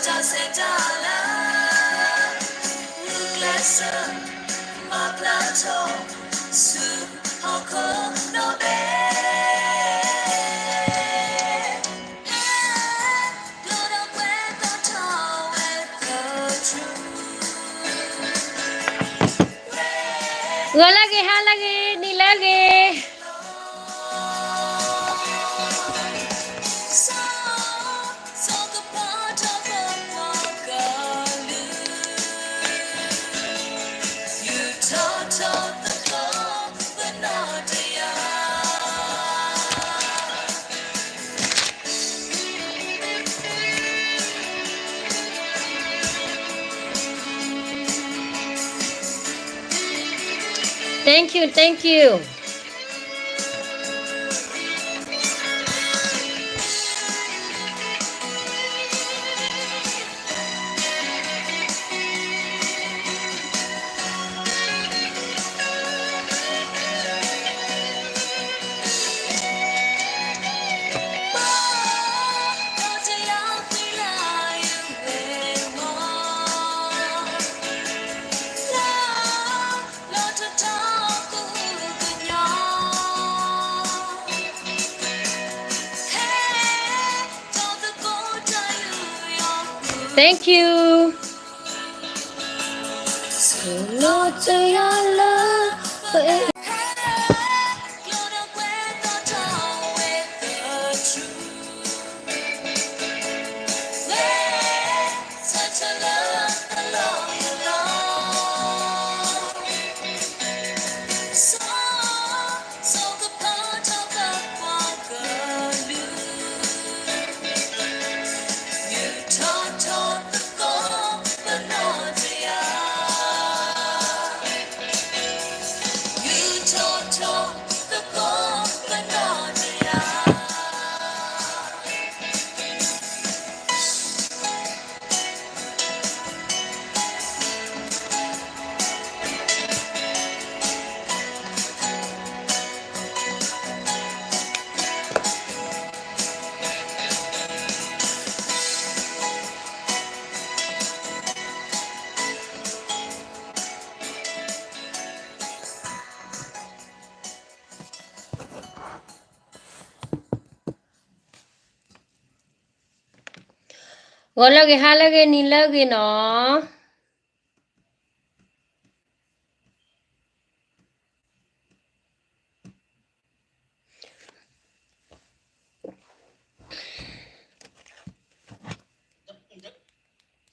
ဂီၤလၢအဂ့ၤ ဟါလၢအဂ့ၤ နံၤလၢအဂ့ၤ. Thank you, thank you. Thank you. G'leo g'e, ha leo g'e, ni leo g'e နီၤ.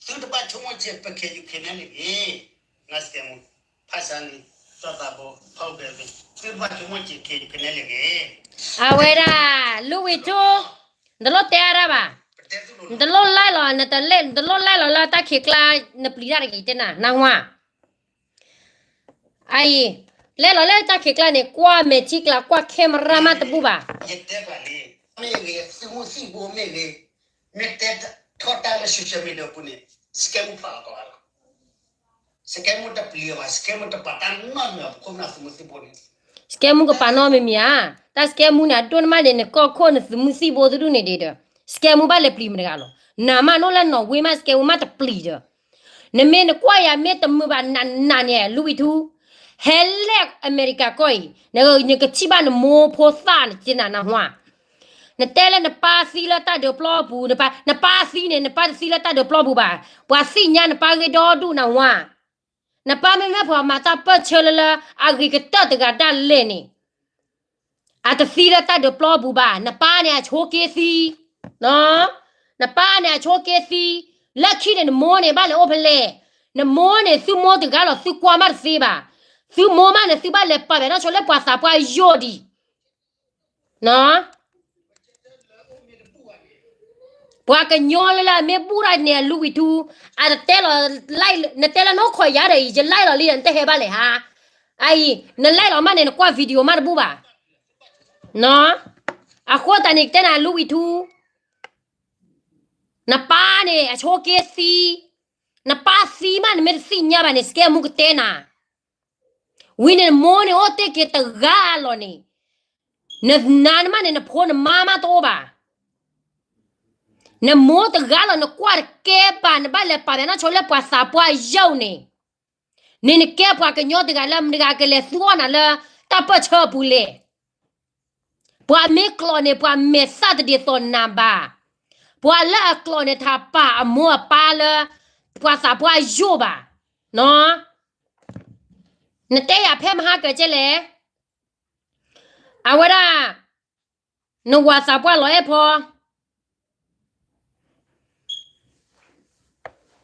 သုတဘၣ်ဆိကမိၣ်က့ၤ ပခဲယူၤခဲနဲလၢာ်ဂ့ၤ, နစကဲမူ, ဖးစါနံၤ, စီၤသးဘိ, ဖးအိၣ်ကဲဂ့ၤ, သုတဘၣ်ဆိကမိၣ်က့ၤ ခဲယူၤခဲနဲလၢာ်ဂ့ၤ. အဝဲဒၣ် လူဝံထူ, နတလိၣ်တဲအါဒၣ်ဘၣ်, နတလိၣ်လဲလီၤ, နတလိၣ်လဲလီၤလၢတၢ်ခံးကျါ, နပျံၤတၢ်တဂ့ၤတဲနၤ, နၢ်ဟူဧါ. အအံၤ, လဲလီၤလၢတၢ်ခံးကျါန့ၣ် ကွၢ်မဲာ်ထံကျါ ကွၢ် camera မးတဘူၣ်ဘၣ်. ယတဲပှၤလံ, မ့ၢ်ဂ့ၤ, သုးမုၢ်သံၣ်ဘိမ့ၢ်ဂ့ၤ, မ့ၢ်တဲထီၣ်တၢ်လၢ social media ပူၤန့ၣ်, စကဲမူဖးလီၤကီးလီၤ. စကဲမူတပျံၤဘၣ်, စကဲမူတပာ်တၢ်နီတမံၤဘၣ်, ပခိၣ်ပနၢ်သုးမုၢ်သံၣ်ဘိန့ၣ်, စကဲမူကပာ်နီတမံၤမံၤဧါ. တၢ်စကဲမူန့ၣ် အဒိၣ်န့ၢ်မးဒံး နကီၢ်ခိၣ်နသုးမုၢ်သံၣ်ဘိတဒူၣ်န့ၣ်ဒံးဒီး, စကဲမူဘၣ်လဲၤပျံၤမတၤတဂၤလီၤ. နၤမးနီၢ်လၢနီၣ်ဝ့မး စကဲမူမးတပျံၤဒီး နမ့ၢ်နကွၢ်ယၤမ့ၢ်တမုာ်ဘၣ်နၤန့ၣ် လူဝံထူ, ဟဲလဲၣ်အမဲရကၤကီၢ်အံၤ, နကထံၣ်ဘၣ်နမိၢ်ဖိသၣ်န့ၣ် ကနၤနၢ်ဟူဧါ. နတဲလၢနပၢ်သံလၢတၢ်ဒုးပျီပူၤ, နပၢ်သံန့ၣ် နပၢ်တသံလၢတၢ်ဒုးပျီပူၤဘၣ်. ပှၤသ့ၣ်ညါနပၢ်ဂ့ၤဒီဒူၣ်နၢ်ဟူဧါ. နပၢ်မ့မ့ၢ်ပှၤမၤတၢ်ပၢၢ်ဆၢလၢလၢအဂ့ၤကတၢၢ်တဂၤဒၣ်လဲာ်န့ၣ် အတသံလၢတၢ်ဒုးပျီပူၤဘၣ်. နပၢ်န့ၣ်အဆိးက့သံ, နပၢ်န့ၣ်အဆိးက့သံ, လၢခံန့ၣ် နမိၢ်န့ၣ်ဘၣ်လဲၤအိၣ်ဖဲလဲၣ်. နမိၢ်န့ၣ် သုမိၢ်တဂၤလီၤ သုကွၢ်မးတသ့ဘၣ်. သုမိၢ်မးန့ၣ် သုဘၣ်လဲၤပာ်ဖဲတၢ်ဆိလၢပှၤသးပှၢ်ယိာ်ဒံး ပှၤကညီလၢလၢအမ့ၢ်ဘူၣ်တၢ်န့ၣ် အလူဝံထူ, အတတဲလီၤ, နတဲလၢနအိၣ်ခိးယၤဒီးအံၤ ယလဲလီၤလံဒီး နတဟဲဘၣ်လဲၣ်ဟါ. အအံၤ နလဲလီၤမးန့ၣ် နကွၢ် video မးတဘူၣ်ဘၣ်. အဃိသတးန့ၣ် ကတဲနၤလူဝံထူ, နပၢ်န့ၣ် အဆိးက့သံ, နပၢ်သံမး နမ့ၢ်တသ့ၣ်ညါဘၣ်န့ၣ် စကဲမူကတဲနၤ. ဝံၤန့ၣ်နမိၢ်န့ၣ်အိၣ်တ့ၢ်က့ၤတဂၤလီၤန့ၣ်, နနၤနမးန့ၣ် နဖိနမါမးတအိၣ်ဘၣ်. နမိၢ်တဂၤလီၤ နကွၢ်တကဲဘၣ် နဘၣ်လဲၤပာ်ဖျါနီၢ်ဆိလၢပှၤသးပှၢ်ယိာ်န့ၣ်, န့ၣ်နကဲပှၤကညီတဂၤလၢ မတၤတဂၤကလဲၤသူအီၣ်နၤလၢ တၢ်ပၢၢ်ဆၢအပူၤလဲၣ်. ပှၤမ့ၢ်ကျိးန့ၣ် ပှၤမဲာ်သၣ်တဒ်သိးနၤဘၣ်. ပှၤလၢအကျိးန့ၣ် တပာ်အမိၢ်အပၢ်လၢ ပှၤသးပှၢ်ယိာ်ဘၣ်. နတဲယၤဖဲမဟါကၢၤကဲလဲၣ်. အဝဲဒၣ် နဝၤသးပှၢ်လီၤအဲၣ်ဖီ,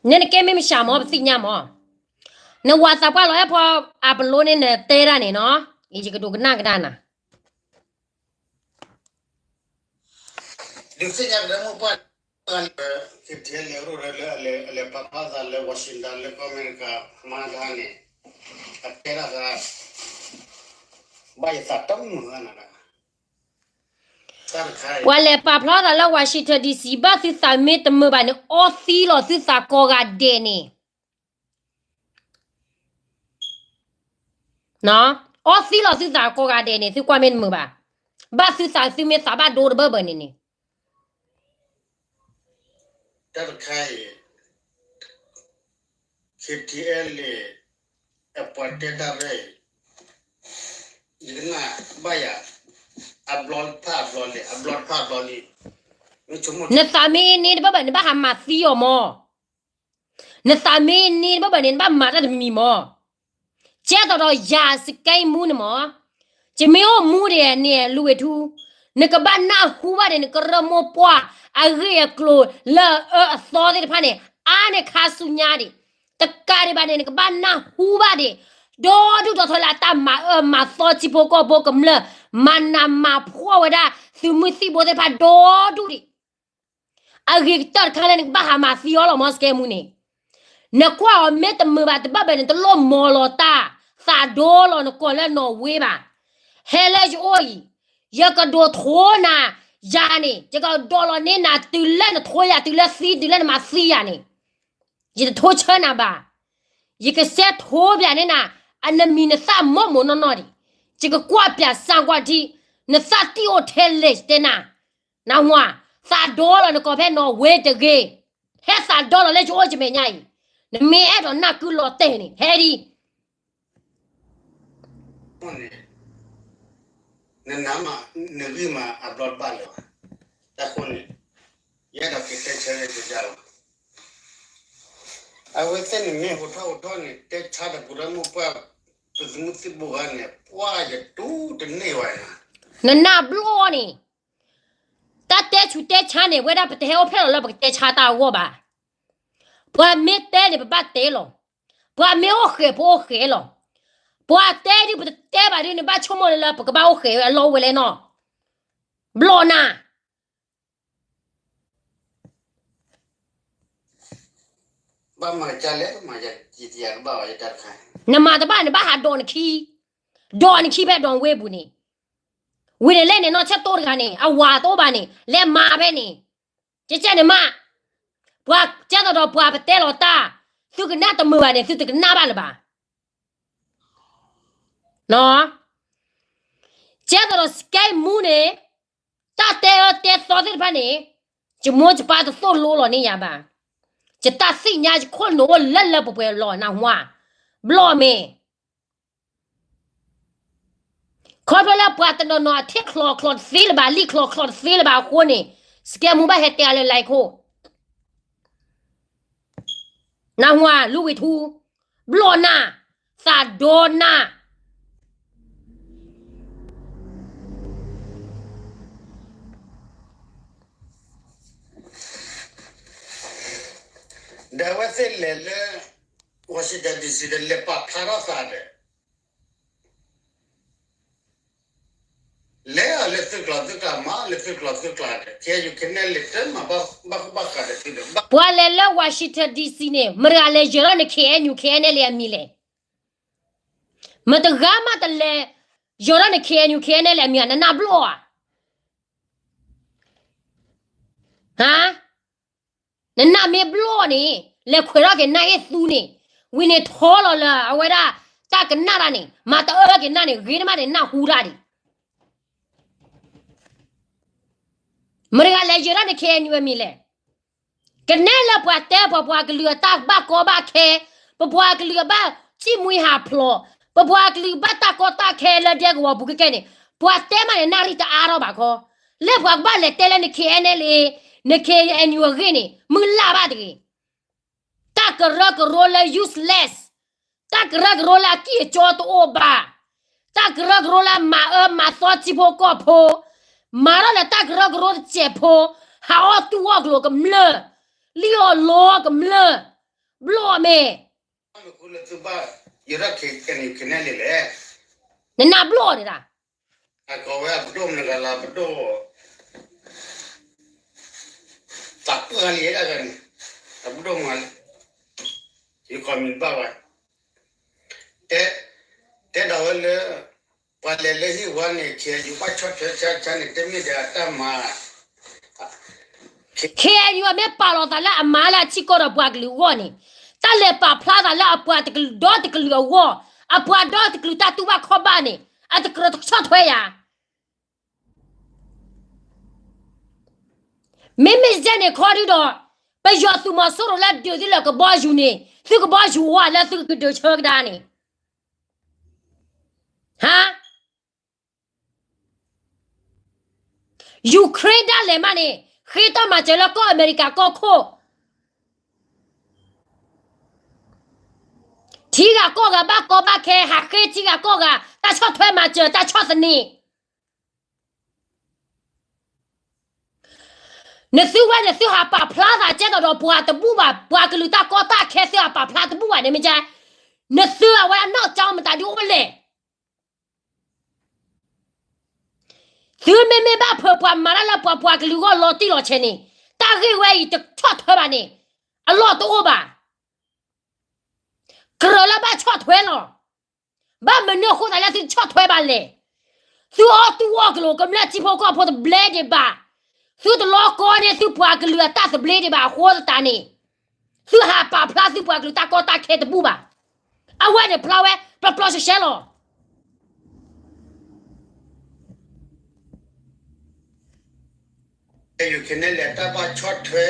နဲနကဲမ့ၢ်မစှၤမၢ် ပသ့ၣ်ညါမၢ်. နဝၤသးပှၢ်လီၤအဲၣ်ဖီ အပလိန့ၣ်နတဲဒၣ်န့ၣ်နီၤ, ယကဒိကနၣ်ကဒါနၤ. ဒုးသ့ၣ်ညါကဒါမိၢ်ပှၢ်လၢ KTLA လၢအလဲၤပာ်ဖျါသးလၢ Washington လၢကီၢ်အမဲရကၤမၤတၢ်န့ၣ် အတဲဒၣ်သး ဘၣ်ယသးတမုာ်ဘၣ်နၤ. ပှၤလဲၤပာ်ဖျါသးလၢ Washington DC ဘၣ်သုသးမ့ၢ်တမုာ်ဘၣ်န့ၣ် အီသံလီၤသုသးကိးဂၤဒဲးန့ၣ် အီသံလီၤသုသးကိးဂၤဒဲးန့ၣ် သုကွၢ်မ့ၢ်တမုာ်ဘၣ်. ဘၣ်သုသးသုမ့ၢ်သးဘၣ်ဒိတဘၢဘၢန့ၣ်န့ၣ် တၢ်တခါအံၤ KTLA အပှၤတဲတၢ်ရဲၣ်အံၤ ယကနၣ်ဘၣ်ယၤ အဘျီတဖၣ်အဘျီလံ အဘျီတဖၣ်အဘျီလံ. နသးမ့ၢ်န့ၢ်တဘၣ်ဘၣ် နဘၣ်ဟးမၤသံအီၤမၢ်. နသးမ့ၢ်န့ၢ်တဘၣ်ဘၣ်န့ၣ် နဘၣ်မၤတၢ်တမံၤမၢ်. ကဲသိးဒီးယၤစကဲမူန့ၣ်မၢ်, ယမ့ၢ်အိၣ်မူဒံးန့ၣ် လူဝ့ၤထူ, နကဘၣ်နၢ်ဟူဘၣ်ဒံး နကရၢမိၢ်ပှၢ်အဂ့ၢ်အကျိၤလၢအအၢအသီသ့ၣ်တဖၣ်န့ၣ် အါန့ၢ်ခါဆူညါဒံး. တကးဒံးဘၣ်န့ၣ် နကဘၣ်နၢ်ဟူဘၣ်ဒံး ဒီဒူၣ်ဒီထၢလၢအတၢ်မၤအၢမၤသီထံဖိကီၢ်ဖိကမျၢၢ် မၤနးမၤဖှီၣ်ဝဲဒၣ်သုးမုၢ်သံၣ်ဘိသ့ၣ်တဖၣ်ဒီဒူၣ်ဒံး. အဂ့ၤကတၢၢ်တခါလၢနကဘၣ်ဟးမၤသံအီၤလီၤမၢ် စကဲမူန့ၣ်. နကွၢ်အီၤမ့ၢ်တမုာ်ဘၣ်တဘၣ်ဘၣ်န့ၣ် တလိၣ်မီၤလီၤတၢ်, သးဒိလီၤနကိးလၢနီၣ်ဝ့ဘၣ်. ဟဲလၢယအိၣ်အံၤ, ယကဒိးထိနၤ, ယၤန့ၣ် ယကဒိးလီၤန့ၢ်နၤ တုၤလၢနထိယၤ တုၤလၢသံ တုၤလၢနမၤသံယၤန့ၣ် ယတထိဆၢနၤဘၣ်. ယကစဲးထိပၠးန့ၢ်နၤ, အနမံၤနသၣ်မိၢ်မိၢ်နီၢ်နီၢ်ဒံး, ယကကွၢ်ပၠးစၣ်ကွၢ်ထံ, နသၣ်တံၢ်အိၣ်ထဲလဲၣ်တဲနၤ, နဝၤ, သးဒိလီၤနကိးဖဲနီၣ်ဝ့တဂ့ၤ, ဟဲသးဒိလီၤလၢယအိၣ်ယမဲာ်ညါအံၤ, နမ့ၢ်အဲၣ်ဒိးနၢ်ကုလီၤတဲာ်န့ၣ် ဟဲဒံး နနမၤ နဂံၢ်မၤအဘျီတဘၣ်လၢၤဘၣ်. တၢ်ဃိန့ၣ် ယအဲၣ်ဒိးက့ၤတဲဆၢလၢယကယၤလီၤ. အဝဲသ့ၣ်န့ၣ်မ့ၢ်ဟိထီၣ်ဟိထီၣ်န့ၣ် တဲဆါဒီးပူၤဒီးမိၢ်ပှၢ် ပသုးမုၢ်သံၣ်ဘိဂၤန့ၣ် ပှၢ်ယတူၢ်တန့ၢ်ဝဲန့ၣ်. နနၢ်ဘျီန့ၣ်, တၢ်တဲဆူးတဲဆါန့ၣ် ဝဲဒၣ်ပတဟဲအိၣ်ဖျဲၣ်လီၤလၢပကတဲဆါတၢ်အဂီၢ်ဘၣ်. ပှၤမ့ၢ်တဲန့ၣ် ပဘၣ်တဲလီၤ. ပှၤမ့ၢ်အိၣ်ဃဲး ပအိၣ်ဃဲးလီၤ. ပှၤတဲဒ်ပတတဲဘၣ်ဒ်န့ၣ် ဘၣ်ဆိကမိၣ်လၢလၢပကဘၣ်အိၣ်ဃဲးဝဲအလီၢ်အိၣ်ဝဲလဲၣ်နီၤ. ဘျီၣ်နၤ နမၤတဘၣ်န့ၣ် ဘၣ်ဟးဒိးနခံ, ဒိးနခံဖဲဒိးဝ့ၢ်ပူၤန့ၣ်, ဝံၤန့ၣ်လဲၣ်န့ၣ် နီၢ်ဆဲးတိတဂၤန့ၣ် အဝၤတအိၣ်ဘၣ်န့ၣ် လဲၤမၤဖဲန့ၣ်, ကဲကဲန့ၣ်မး, ပှၤကဲသိးဒီးပှၤပတဲလီၤတၢ်, သုကနၣ်တမုာ်ဘၣ်န့ၣ် သုတကနၣ်ဘၣ်လၢၤဘၣ်. ကဲသိးဒီးစကဲမူန့ၣ်, တၢ်တဲအၢတဲသီသ့ၣ်တဖၣ်န့ၣ်, ယမိၢ်ယပၢ်တသိၣ်လိလီၤန့ၢ်ယၤဘၣ်. ယတၢ်သ့ၣ်ညါယခိၣ်နူာ်အိၣ်လၢလၢပှဲၤပှဲၤလီၤ နၢ်ဟူဧါ, ဘျီၣ်မ့ၢ် ခီဖျိလၢပှၤတနီၤနီၤအထံၣ်ချီချီတသ့လၢၤဘၣ် လံၣ်ချီချီတသ့လၢၤဘၣ်အဃိန့ၣ်, စကဲမူဘၣ်ဟဲတဲအါလၢလၢခိၣ်, နၢ်ဟူဧါ လူဝ့ၤထူ, ဘျီၣ်နၤ, သးဒိနၤ ဒီးအဝဲသ့ၣ်လဲၤလၢ Washington DC ဒီးလဲၤပာ်ဖျါထီၣ်သးဒီး လဲၤအီၤလၢသုးကျီၤသုးကျါ မၤလၢသုးကျီၤသုးကျါဒီး KNU KNLA တမၤဘၣ်ဃူဘၣ်ဃးဒီးသုးဒီးဘၣ်. ပှၤလဲၤလၢ Washington DC န့ၣ် မတၤတဂၤလဲၤယၢၤထီၣ်န့ၣ် KNU KNLA အမံၤလဲၣ်. မတၤတဂၤမးတလဲၤယၢၤထီၣ်န့ၣ် KNU KNLA အမံၤဧါ နနၢ်ဘျီၣ်ဧါ. ဟါ, နနၢ်မ့ၢ်ဘျီၣ်န့ၣ် လဲၤခွဲးထီၣ်က့ၤနၢ်အ့ၣ်သူန့ၣ်, ဝံၤန့ၣ်ထီလီၤလၢအဝဲဒၣ်တၢ်ကနၣ်တၢ်န့ၣ် မၤတအၢက့ၤနၢ်န့ၣ် ဂ့ၤတမးန့ၣ် နၢ်ဟူတၢ်ဒံး. မတၤတဂၤလဲၤယၢၤထီၣ်န့ၣ် KNU အမံၤလဲၣ်. ကနဲလၢပှၤတဲပှၤပှၤကလုာ်အတၢ်ဘၣ်ကီဘၣ်ခဲ, ပပှၤကလုာ်အဘၣ်စံၣ်မှံဟးဖျိး, ပပှၤကလုာ်ဘၣ်တၢ်ကီတၢ်ခဲလၢဒဲကဝီၤပူၤကဲကဲန့ၣ်, ပှၤတဲမးန့ၣ် နၣ်ရံၣ်တအါထီၣ်ဘၣ်ခီ, လၢပှၤကဘၣ်လဲၤတဲလၢန K N L A, န K N U အဂ့ၢ်န့ၣ် မုၢ်လၢ်ဘၣ်တဂ့ၤ. တၢ်ကရၢကရိလၢ useless, တၢ်ကရၢကရိလၢအကံၢ်အကီတအိၣ်ဘၣ်, တၢ်ကရၢကရိလၢအမၤအၢမၤသီထံဖိကီၢ်ဖိ, မၤထီၣ်လၢတၢ်ကရၢကရိတစဲးဖိ, ဟးအီၣ်တူၢ်အီၣ်ကျိၤကမျၢၢ်, လံၣ်အီၣ်လီအီၣ်ကမျၢၢ်, ဘျီၣ်မ့ၢ် နနၢ်ဘျီၣ်န့ၣ်ဒၣ် အကိးဝဲအပဒိၣ်မနုၤဂၤလၢအပဒိၣ်, သးပှၢ်လံဒၣ်န့ၣ်, အပဒိၣ်မနုၤ, ယကိးမံၤတဘၣ်ဘၣ်, တဲ, တဲဒၣ်ဝဲလၢ ပှၤလဲၤလၢဟံၣ်ဝါန့ၣ် K N U ဘၣ်ဆီၣ်ထွဲဆါဆါန့ၣ် တမ့ၢ်ဒီးအတၢ်မၤ K N U အမ့ၢ်ပာ်လီၤသးလၢအမၤလၢအထံကီၢ်ဒီးပှၤကလုာ်အဂီၢ်န့ၣ်, တၢ်လဲၤပာ်ဖျါသးလၢအပှၤဒီတကလုာ်အဂီၢ်, အပှၤဒီတကလုာ်တၢ်တူၢ်ဘၣ်ခီၣ်ဘၣ်န့ၣ် အတကြၢးဆီၣ်ထွဲယၤ. မ့မ့ၢ်ကဲန့ၣ်ခီဒုဒီး, ပယီၤသုးမီၤစိရိၤလၢဒုးသုလၢကဘီယူၤန့ၣ် သုကဘီယူၤဝဲလၢသုကဒုးဆၢကဒါန့ၣ်, ဟါ Ukraine ဒၣ်လဲာ်မးန့ၣ် ဃ့တၢ်မၤစၢၤလၢကီၢ်အမဲရကၤကီၢ်ခိၣ်, ထံဂၤကီၢ်ဂၤဘၣ်ကီဘၣ်ခဲ ဟးဃ့ထံဂၤကီၢ်ဂၤ တၢ်ဆီၣ်ထွဲမၤစၢၤ တၢ်ဆီၣ်သနံး နသုဝဲန့ၣ် သုဟးပာ်ဖျါသးကဲသိးဒီးပှၤတဘူၣ်ဘၣ်, ပှၤကလုာ်တၢ်ကီတၢ်ခဲ သုဟးပာ်ဖျါတဘူၣ်ဘၣ်န့ၣ်မ့ၢ်ကဲ, နသုအဝဲအနီၢ်ကၠီမတၤဒုအိၣ်လဲၣ်. သုမ့မ့ၢ်ဘၣ်ဖုးပှၤမၤတၢ်လၢပှၤပှၤကလုာ်ဂီၢ်လီၤတံၢ်လီၤဆဲးန့ၣ်, တၢ်ဂ့ၢ်ဝဲအံၤတဆီၣ်ထွဲဘၣ်န့ၣ်, အလီၢ်တအိၣ်ဘၣ်. ကြၢးလၢဘၣ်ဆီၣ်ထွဲလီၤ. ဘၣ်မနုၤအဃိသတးလၢသုဆီၣ်ထွဲဘၣ်လဲၣ်. သုအီၣ်တူၢ်အီၣ်ကျိၤကမျၢၢ်ထံဖိကီၢ်ဖိတဘျဲဒံးဘၣ်, သုတလီၤကီန့ၢ်သုပှၤကလုာ်အတၢ်သဘျ့ဒံးဘၣ်အဃိသတးန့ၣ်, သုဟးပာ်ဖျါသုပှၤကလုာ်တၢ်ကီတၢ်ခဲတဘူၣ်ဘၣ်. အဝဲန့ၣ်ဖျါဝဲ ပျီပျီရှဲရှဲလီၤ. ယူၤခ့နဲၣ်လဲၣ် တၢ်ဘၣ်ဆီၣ်ထွဲ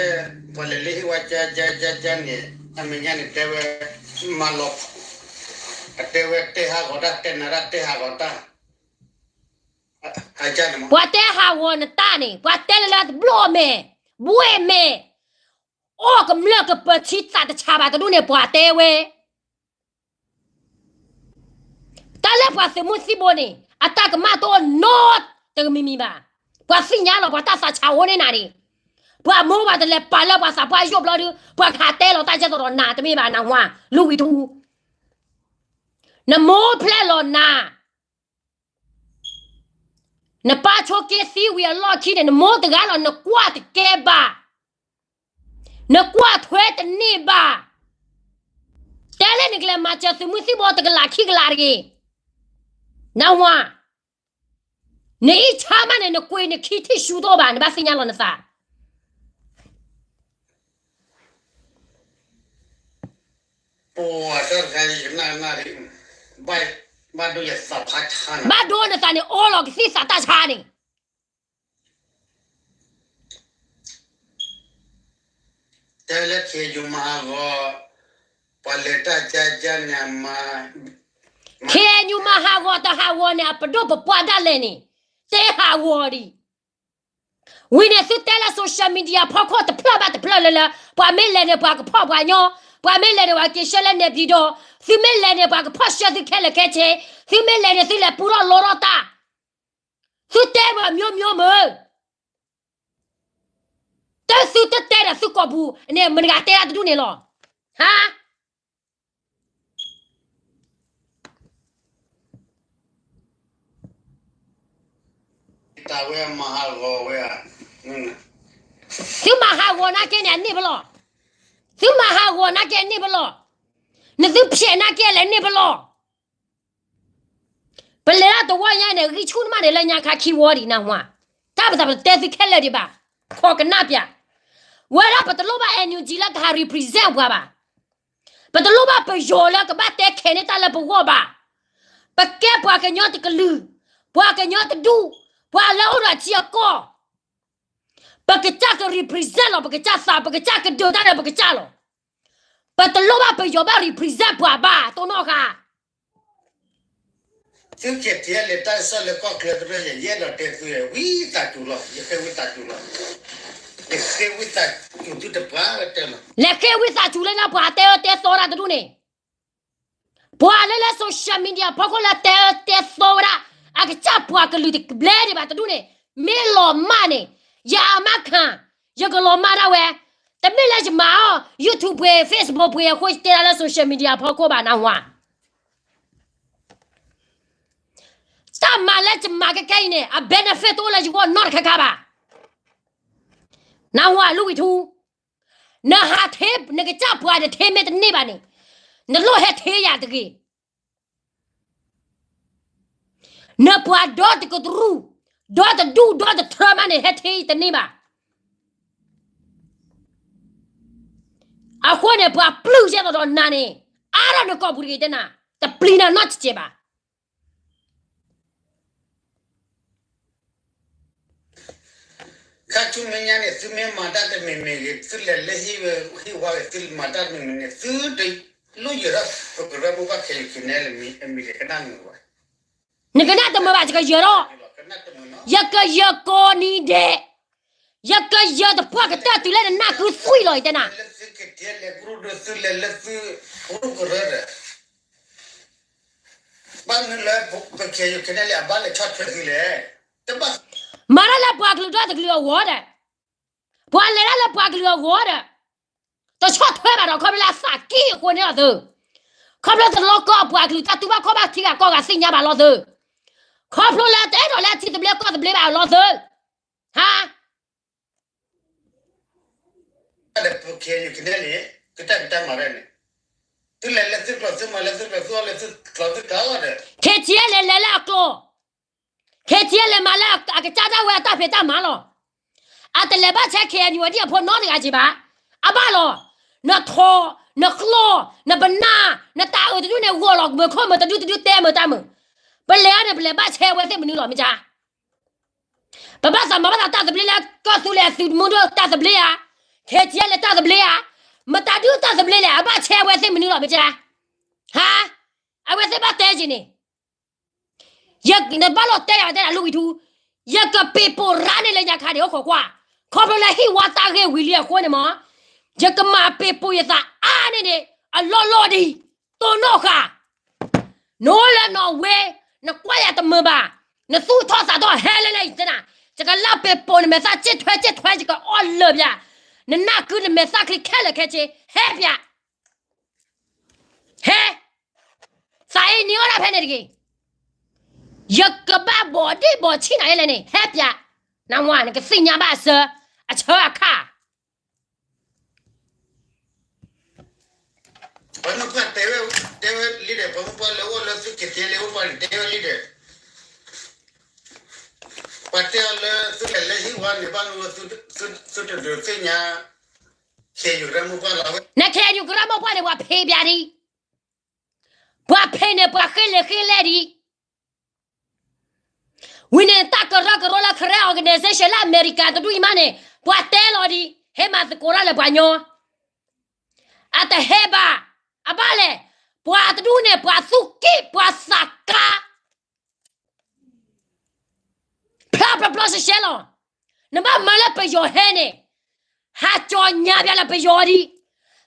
ပှၤလဲၤလၢဟံၣ်ဝါကကကန့ၣ် အမဲာ်ညါန့ၣ်တဲဝဲ မၤလီၤ, အတဲဝဲတဲဟးဂီၤတၢ် တဲနၤတၢ်တဲဟးဂီၤတၢ်, ပှၤတဲဟးဂီၤနတၢ်န့ၣ် ပှၤတဲလၢလၢတဘျီမဲာ်, ဘှ့ၣ်မဲာ်, အီၣ်ကမျၢၢ်ကပၢၤထံသးတဆါဘၣ်တဒူၣ်န့ၣ် ပှၤတဲဝဲ တၢ်လၢပှၤသုးမုၢ်သံၣ်ဘိန့ၣ် အတၢ်ကမၣ်တအိၣ်နီတမံၤမံၤဘၣ်. ပှၤသ့ၣ်ညါလီၤ ပှၤတၢ်သးဆါအိၣ်န့ၢ်နၤန့ၣ်, ပှၤမိၢ်ပှၤတလဲၤပာ်လၢပှၤသးပှၢ်ယိၣ်ဘျီဒုး ပှၤကဟးတဲလီၤတၢ်ကဲသိးဒီးနၤတမ့ၢ်ဘၣ် နၢ်ဟူဧါ, လူဝံထူ, နမိၢ်ဖျဲၣ်လီၤနၤ နပၢ်ဆိးက့သံဝံၤအလီၢ်ခံန့ၣ် နမိၢ်တဂၤလီၤ နကွၢ်တကဲဘၣ်, နကွၢ်ထွဲတန့ၢ်ဘၣ်. တဲလၢနကလဲၤမၤစၢၤသုးမုၢ်သံၣ်ဘိတကလးခံကလးတဂ့ၤ. နၢ်ဟူဧါ, နအံၣ်ဆါမးန့ၣ် နကွံာ်နခံထံၣ်ရှူထီၣ်ဘၣ် နဘၣ်သ့ၣ်ညါလီၤနသး ပှၤတၢ်တခါအံၤကနၣ်နၣ်ရံၣ်, ဘၣ်ဒိနသးန့ၣ် အီလီၤကသံၣ်သးတၢ်ဆါန့ၣ် တဲလၢ ခ့ယုၢ်မၤဟးဂီၤ, ပှၤလဲၤတၢ်ကကန့ၣ်မး, ခ့ယုၢ်မၤဟးဂီၤတဟးဂီၤန့ၣ် အပဒိၣ်ပပှၢ်ဒၣ်လဲာ်န့ၣ်, တဲဟးဂီၤဒံး. ဝံၤန့ၣ်သုတဲလၢ social media ဖီခိၣ်တဖျၢၣ်ဘၣ်တဖျၢၣ်လၢလၢ, ပှၤမ့ၢ်လဲၤန့ၣ် ပှၤကဖီၣ်ပှၤညီ, ပှၤမ့ၢ်လဲၤန့ၣ် ပှၤက့ၤဆှၢလၢနဲၣ်ပျံၤဒီး, သုမ့ၢ်လဲၤန့ၣ် ပှၤကဖီၣ်ဆှၢသုခဲလၢာ်ခဲဆ့, သုမ့ၢ်လဲၤန့ၣ် သုလဲၤပူထီၣ်လီထီၣ်တၢ် သုတဲပှၤ မျိုးမျိုးမး, တသုတတဲဒီးသုကိာ်ပူၤန့ၣ် မတၤတဂၤတဲဒၣ်တဒူၣ်န့ၣ်လီၤ. ဟါ, တၢ်ဝဲမၤဟးဂီၤဝဲဧါ, သုမၤဟးဂီၤနာ်က့န့ၣ် အန့ၢ်ပလီၢ်, သုမၤဟးဂီၤနာ်က့အန့ၢ်ပလီၢ်, နသုဖျဲးနာ်က့လဲၤန့ၢ်ပလီၢ် ပလဲၤဒၣ်တဝီညါန့ၣ် ဂံၢ်ဆူၣ်နမးန့ၣ်လၢညါခါခံဝီဒံးနၢ်ဟူဧါ, တၢ်ပသးပတဲသုခဲလၢာ်ဒံးဘၣ်, ခိးကနၣ်ပၠး, ဝဲဒၣ်ပတလိၣ်ဘၣ် NUG လၢကဟး represent ပှၤဘၣ်, ပတလိၣ်ဘၣ်ပယီၤလၢကဘၣ်တဲခဲန့ၢ်တၢ်လၢပဂီၢ်ဘၣ်, ပကဲပှၤကညီတကလုာ်, ပှၤကညီတဒူၣ်, ပှၤလၢအိၣ်ဒီးထံအကီၢ် ပကစၢ်က represent လီၤ ပကစၢ်သး ပကစၢ်ကဒုးတၢ်ဒီးပကစၢ်လီၤ. ပတလိၣ်ဘၣ်ပယီၤဘၣ် represent ပှၤဘၣ် တိၢ်နီၣ်ဃာ် သုက့ၤတ့လၢတၢ်ကစီၣ်လၢကီၢ်ချၢတဖၣ် ယအဲၣ်ဒိးတဲသုဝံသးစူၤလီၤ ယဃ့ဝံသးစူၤလီၤ ယဃ့ဝံသးစူၤသုတပှၢ်တၢၢ်လီၤ. လဲၤဃ့ဝံသးစူၤလၢပှၤတဲအၢတဲသီတၢ်တဒူၣ်န့ၣ် ပှၤလၢလၢ social media ဖီခိၣ်လၢတဲအၢတဲသီဝဲဒၣ် အကစၢ်ပှၤကလုာ်တဘျဲဒံးဘၣ်တဒူၣ်န့ၣ် မ့ၢ်လီၤမၢ်န့ၣ် ယအမါခၣ် ယကလီၤမၢ်ဒၣ်ဝဲ တမ့ၢ်လၢယမၤအီၣ် YouTube ပှ့ၤ Facebook ပှ့ၤအဃိ ယတဲဒၣ်လၢ social media ဖီခိၣ်ဘၣ် နၢ်ဟူဧါ. တၢ်မၤလၢယမၤခဲခဲအံၤန့ၣ် အ benefit တအိၣ်လၢယဂီၢ်နီတခါခါဘၣ်. နၢ်ဟူဧါ လူဝံထူ, နဟးထ့ နကစၢ်ပှၤနထ့မ့ၢ်တန့ၢ်ဘၣ်န့ၣ် နလိၣ်ဟဲထ့ယၤတဂ့ၤ. နပှၤဒီတကတြူၢ်, ဒီတဒူၣ်ဒီတထြၢမးန့ၣ် ဟဲထ့တန့ၢ်ဘၣ်. အဃိန့ၣ် ပှၤပျုၢ်ယဲၢ်သီဒီးနၤန့ၣ် အါထီၣ်နကိာ်ပူၤတဂ့ၤတဲနၤ, တပျံၤနၤနီတစဲးဘၣ်. ခါဆူမဲာ်ညါန့ၣ် သုမ့ၢ်မၤတၢ်တမံၤမံၤဂ့ၤ, သုလဲၤလၢဟံၣ်ဝဲဟံၣ်ဝါဂ့ၤ, သုမၤတၢ်တမံၤမံၤန့ၣ် သုတလိၣ်ယၢၤထီၣ် ပကရၢမိၢ်ပှၢ်ခဲအံၤ ကနဲလၢမံၤအမံၤဒဲး ကနၣ်မုာ်ဝဲ. နကနၣ်တမုာ်ဘၣ် ယကယၢၤထီၣ်, ယကယၢၤကိးနံၤဒဲး, ယကယၢၤတပှၢ်ကတၢၢ်တုၤလၢနနၢ်ကုသွံၣ်လီၤ ယတဲနၤ. သုလဲၤလၢသုကတဲလဲၤကရူၢ်ဒိၣ် သုလဲၤလၢသုကရူၢ်ကရၢဒီး ဘၣ်မနုၤလၢပခဲအံၤ ကနဲလၢအဘၣ်လဲၤဆီၣ်ထွဲသုလဲၣ်. မၤတၢ်လၢပှၤကလုာ်ဒီတကလုာ်အဂီၢ်ဒီး, ပှၤလဲၤတၢ်လၢပှၤကလုာ်အဂီၢ်ဒီး, တဆီၣ်ထွဲဘၣ်ဒီး ခီဖျိလၢအသးက့ၢ်အဃိန့ၣ်လီၤသု, ခီဖျိတလီၤကီအပှၤကလုာ်တၢ်တူၢ်ဘၣ်ခီၣ်ဘၣ်ထံဂၤကီၢ်ဂၤသ့ၣ်ညါဘၣ်လီၤသု, ခီဖျိလၢတအဲၣ်ဒိးလၢအထံသဘျ့ကီၢ်သဘျ့ဘၣ်လီၤသု, ဟါ ဒီးပခဲအံၤ ကနဲန့ၣ် ကတၢ်ကတၢ်မၤရဲၣ်န့ၣ်, သုလဲၤလၢသုကျိာ် သုမၤလၢသုကျိာ် သုအီၣ်လၢသုကျိာ် သုတၢ်အီၣ်ဒီး ခဲဆံးလဲၤ လဲၤလၢအကျိာ်, ခဲဆံးလဲၤမၤလၢအကစၢ်ဒၣ်ဝဲအတၢ်ဖံးတၢ်မၤလီၤ. အတလဲၤဘၣ်ဆဲ ခဲအံၤ အဒံၣ်အဖိနီတဂၤက့ၤဘၣ်, အဘၣ်လီၤ, နထိး, နကျိာ်, နပနၢ်, နတၢ်အုးတဒူၣ်န့ၣ် ဂီၤလီၤမုာ်ခိၣ်မုာ်တဒူၣ်တဒူၣ်တဲမုာ်တၢ်မုာ်, ပလဲၤအီၤန့ၣ် ပလဲၤဘၣ်ဆဲအဝဲသ့ၣ်မနုၤလီၤမ့ၢ်ကါ ပဘၣ်သးမၤဘၣ်သးတၢ်သဘျ့လၢကီၢ်သူလ့ၤသုးမုၢ်ဒိၣ်တၢ်သဘျ့ဧါ, ခဲဆံးလဲၤတၢ်သဘျ့ဧါ, မတၤဒုးတၢ်သဘျ့လဲၣ် အဘၣ်ဆဲအဝဲသ့ၣ်မနုၤလီၤမ့ၢ်ကါ, ဟါ, အဝဲသ့ၣ်ဘၣ်တဲက့ၤန့ၣ်, ယနဘၣ်လီၤတဲယၤတဲဒၣ်လူဝံထူ, ယကပ့ၤပိာ်ရါန့ၢ်လၢညါခါန့ၣ် အိၣ်ခိးကွၢ်, ခီဖျိလၢဟံၣ်ဝါတၢ်ဂ့ၢ်ဝံၤလံအဃိန့ၣ်မး, ယကမၤပ့ၤပိာ်ယသးအါန့ၢ်န့ၣ် အလီၢ်လီၢ်ဒံး, တိၢ်နီၣ်ဃာ် နအိၣ်လၢနီၣ်ဝ့, နကွၢ်ယၤတမုာ်ဘၣ်, နသူၣ်ထီၣ်သးထီၣ်ဟဲလၢလၢယတဲနၤ, ယကလၢပ့ၤပိာ်နမဲာ်သၣ်ကၠ့ထွဲကၠ့ထွဲ ယကအီၣ်လၢာ်ပၠး, နနၢ်ကုနမဲာ်သၣ်ချံခဲလၢာ်ခဲဆ့, ဟဲပၠး, ဟဲ, သးအံၤနံၤအီၣ်ဒၣ်ဖဲန့ၣ်တဂ့ၤ, ယကဘၣ်ဘီၣ်ဒ့ၣ်ဘီၣ်ဆံၣ်နၤယဲလဲၣ်န့ၣ် ဟဲပၠး, နဝၤနကသ့ၣ်ညါဘၣ်အဆၢ, အဆၢအခါ ပှၤမုၢ်ပှၢ်တဲဝဲ, တဲဝဲလံဒီး ပှၤမုၢ်ပှၢ်လၢအိၣ်လၢသုက့ၤတဲလၢအိၣ်ပှၤန့ၣ် တဲဝဲလံဒီး, ပှၤတဲအီၤလၢသုလဲၤလၢဟံၣ်ဝါန့ၣ် ဘၣ်မနုၤသုတဒုးသ့ၣ်ညါ ခဲအံၤကရၢမိၢ်ပှၢ်လီၤဝဲ, နခဲအံၤကရၢမိၢ်ပှၢ်န့ၣ် ပှၤဖံးပၠးဒံး, ပှၤဖံးန့ၣ် ပှၤဃ့လံာ်ဃ့လဲၢ်ဒံး ဝံၤန့ၣ် တၢ်ကရၢကရိလၢ Karen organization လၢအမဲရကၤတဒူၣ်အံၤမးန့ၣ် ပှၤတဲလီၤဒံး ဟဲမၤသကိးတၢ်လၢပှၤညီ, အတဟဲဘၣ်, အဘၣ်လဲၣ်, ပှၤတဒူၣ်န့ၣ် ပှၤသူၣ်က့ၣ် ပှၤသးကါ ဖျါပျီပျီရှဲရှဲလီၤ. နဘၣ်မၤလၢပယီၤဟဲန့ၣ်, ဟးကၠီညါပၠးလၢပယီၤဒံး,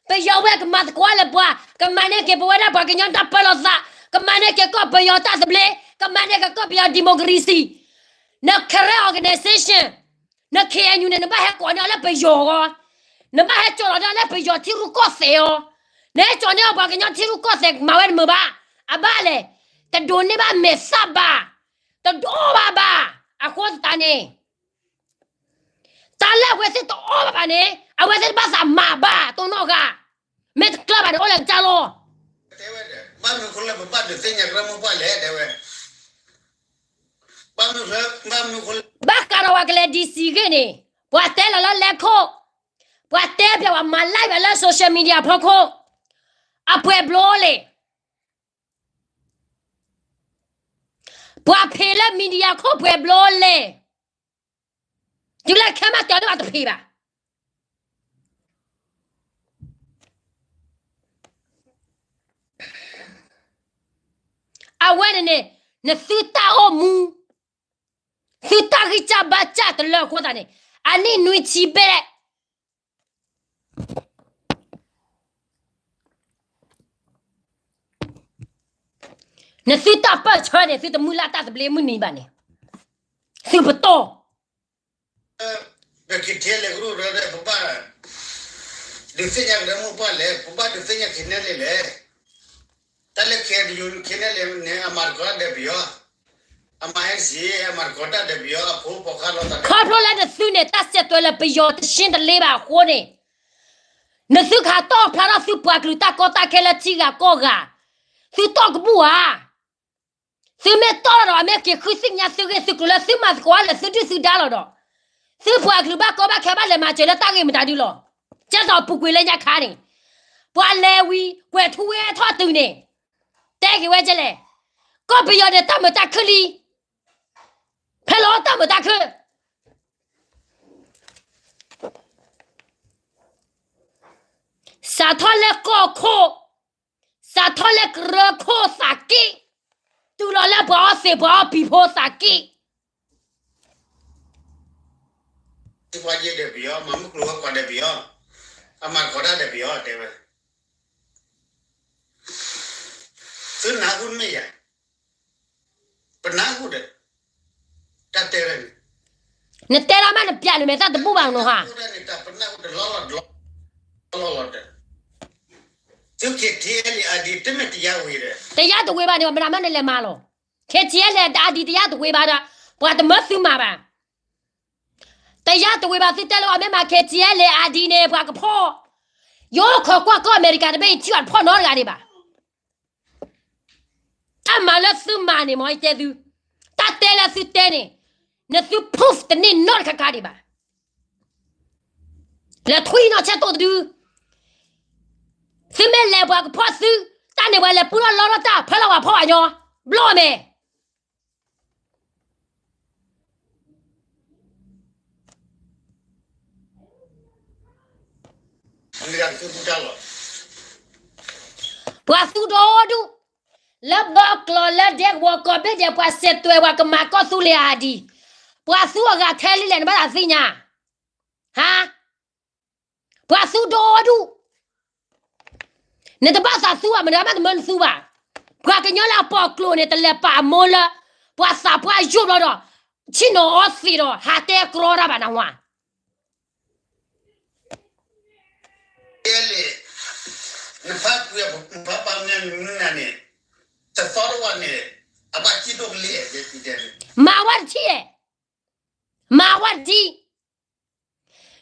ပယီၤဝဲကမၤသကိးလၢပှၤ, ကမၤန့ၢ်က့ၤပဝဲဒၣ်ပှၤကညီတၢ်ပၢလီၤသး, ကမၤန့ၢ်က့ၤကီၢ်ပယီၤတၢ်သဘျ့, ကမၤန့ၢ်က့ၤကီၢ်ပယီၤ democracy, န Karen organization, န K N U န့ၣ် နဘၣ်ဟဲကိးန့ၢ်အီၤလၢပယီၤဂီၢ်, နဘၣ်ဟဲကၠီလီၤန့ၢ်အီၤလၢပယီၤထံရူၢ်ကီၢ်သဲးအီၤ, နဟဲကၠီန့ၢ်အီၤပှၤကညီထံရူၢ်ကီၢ်သဲးမၤဝဲတမုာ်ဘၣ်, အဘၣ်လဲၣ်, တဒိးန့ၢ်ဘၣ်မဲာ်သၣ်ဘၣ်, တဒိးဘၣ်ဘၣ်, အဃိသတးန့ၣ် တၢ်လၢအဝဲသ့ၣ်တအီၣ်ဘၣ်ဘၣ်န့ၣ် အဝဲသ့ၣ်တဘၣ်သးမၤဘၣ် တိၢ်နီၣ်ဂၤ, မ့ၢ်တကျၢၢ်ဘၣ်န့ၣ် အိၣ်လၢကစၢ်လီၤ. တဲဝဲဒၣ် ဘၣ်မနုၤအဃိလၢပဘၣ်ဒုးသ့ၣ်ညါကရၢမိၢ်ပှၢ်လဲၣ် တဲဝဲ, ဘၣ်မနုၤအဃိလၢ ဘၣ်ဃးဒီးပှၤကလဲၤ D C ဂ့ၢ်န့ၣ် ပှၤတဲလီၤလၢလဲၤခိၣ်, ပှၤတဲပၠးပှၤမၤ live ပၠးလၢ social media ဖီခိၣ်, အပှဲၤဘျီလဲၣ် ပှၤဖံးလၢ media ခိၣ်ပှဲၤဘျီလဲၣ်. တုၤလၢခဲမးတဲလၢဘၣ်တဖံးဘၣ်. အဝဲန့ၣ်န့ၣ် နသုတၢ်အိၣ်မူ သုတၢ်ဂံၢ်စၢ်ဘါစၢ်တလၢအဃိသတးန့ၣ် အနံၣ်နွံဆံဘျဲၣ် နသုတၢ်ပၢၢ်ဆၢန့ၣ် သုတမုၢ်လၢ်တၢ်သဘျ့မုၢ်နံၤဘၣ်န့ၣ် သုပတီၢ် ပကထံၣ်လဲၤကရူၢ်ဒီး ပဘၣ်ဒုးသ့ၣ်ညါကရၢမိၢ်ပှၢ်လဲၣ်, ပဘၣ်ဒုးသ့ၣ်ညါ KNLA လဲၣ်. တၢ်လၢ KNU KNLA န့ၣ် အမၤတကိးတၢ်ဒီးပယီၤ, အမၤ NCA အမၤတကိးတၢ်ဒီးပယီၤ အဖိပိာ်ခွါလီၤသး ခီဖျိလၢနသုန့ၣ် တၢ်စဲးသွဲးလၢပယီၤတရှ့တလ့ဘၣ်အဃိန့ၣ် နသုခးတီၣ်ဖျါထီၣ်သုပှၤကလုာ်တၢ်ကီတၢ်ခဲလၢထံဂၤကီၢ်ဂၤ, သုတီၢ်ကဘူၣ်ဧါ. သုမ့ၢ်တီၢ်လီၤဒီး အမ့ၢ်က့ၤဃုသ့ၣ်ညါသုဂ့ၢ်သုကျိၤလၢသုမၤသကိးအီၤလၢသုဒုၣ်သုဒါလီၤဒီး, သုပှၤကလုာ်ဘၣ်ကီဘၣ်ခဲဘၣ်လဲၤမၤစၢၤလၢတၢ်ဂ့ၢ်မတၤဒုလီၤ. ကဲသိးပူၤကွံာ်လၢညါခါန့ၣ်, ပှၤလဲၤဝံၤကွဲးထူဝဲထီၣ်တုၤန့ၣ်, တဲက့ၤဝဲဒ်လဲၣ်, ကီၢ်ပယီၤန့ၣ်တၢ်မုာ်တၢ်ခုၣ်လံ, ဖဲလီၤတၢ်မုာ်တၢ်ခုၣ် စးထီၣ်လၢကီၢ်ခိၣ်, စးထီၣ်လၢကရၢခိၣ်သးက့ၣ်, တုၤလီၤလၢပှၤအီသံးပှၤအီပံၤဖိသးက့ၣ်, သုပှၤယဲၢ်ဒီးပယီၤ, မၤမုၢ်ကျိၤဝဲၤကွာ်ဒီးပယီၤ, အမၤတကိးတၢ်ဒီးပယီၤတဲဝဲ, သုနၢ်ဟူမ့ၢ်ယၤ ပနၢ်ဟူဒီး တၢ်တဲဝဲန့ၣ်, နတဲဒၣ်မးနပျးနမဲာ်သၣ်တဘူၣ်ဘၣ်နီၤဟါ, သု KTLA ID တမ့ၢ်တယါဝံၤဒီး တယါတဝံၤဘၣ်န့ၣ် မတၤမးနလဲၤမၤလီၤ, KTLA ID တယါတဝံၤဘၣ်ဒီး ပှၤတမၢသုမၤဘၣ်, တယါတဝံၤဘၣ်သုတဲလၢအီၤမ့ၢ်မၤ KTLA ID န့ၣ် ပှၤကဖီၣ်, ယအိၣ်ခိးကွၢ်ကီၢ်အမဲရကၤတဘ့ၣ်အံၤ ထံၣ်အီၤတဖီၣ်နီတဂၤဒံးဘၣ် တၢ်မၤလၢသုမၤန့ၣ် မ်ယတဲသု, တၢ်တဲလၢသုတဲန့ၣ်, နသု proof တန့ၢ်နီတခါခါဒံးဘၣ်. လဲၤထွံၣ်နီၢ်ဆဲးတိၣ်တဒု, သုမ့ၢ်လဲၤပှၤကဖီၣ်သု, တၢ်န့ၣ်ပှၤလဲၤပူထီၣ်လီထီၣ်တၢ် ဖဲလီၤပှၤဖီၣ်ပှၤညီ, ဘျီမဲာ် ပှၤသူဒီဒူၣ်, လၢဘီကျိာ်လၢဒဲကဝီၤကီၢ်ဘ့ၣ်ဒဲး ပှၤစဲးသွဲးပှၤကမၤကီၢ်သူလ့ၤအါဒံး, ပှၤသူအဂၤထဲလံလဲၣ် နဘၣ်သးသ့ၣ်ညါ, ဟါ, ပှၤသူဒီဒူၣ်, နတဘၣ်သးသူဘၣ် မတၤမးတမၢနသူဘၣ်, ပှၤကညီလၢအပီၣ်ကျိာ်န့ၣ် တလဲၤပာ်အမိၢ်လၢ ပှၤသးပှၢ်ယိာ်ဘျီဒီး ဆ့ၣ်နီၤအီသံးဒီး ဟးတဲကြီတၢ်ဘၣ်နဝါ နဖါကွံာ်နဖါပၢ်မနုၤနၤန့ၣ်, တသီတဝၢန့ၣ်, အဘၣ်ကံၣ်ဒိၣ်ကလံၣ်, မၤဝဲတထံၣ်, မၤဝဲတထံၣ်,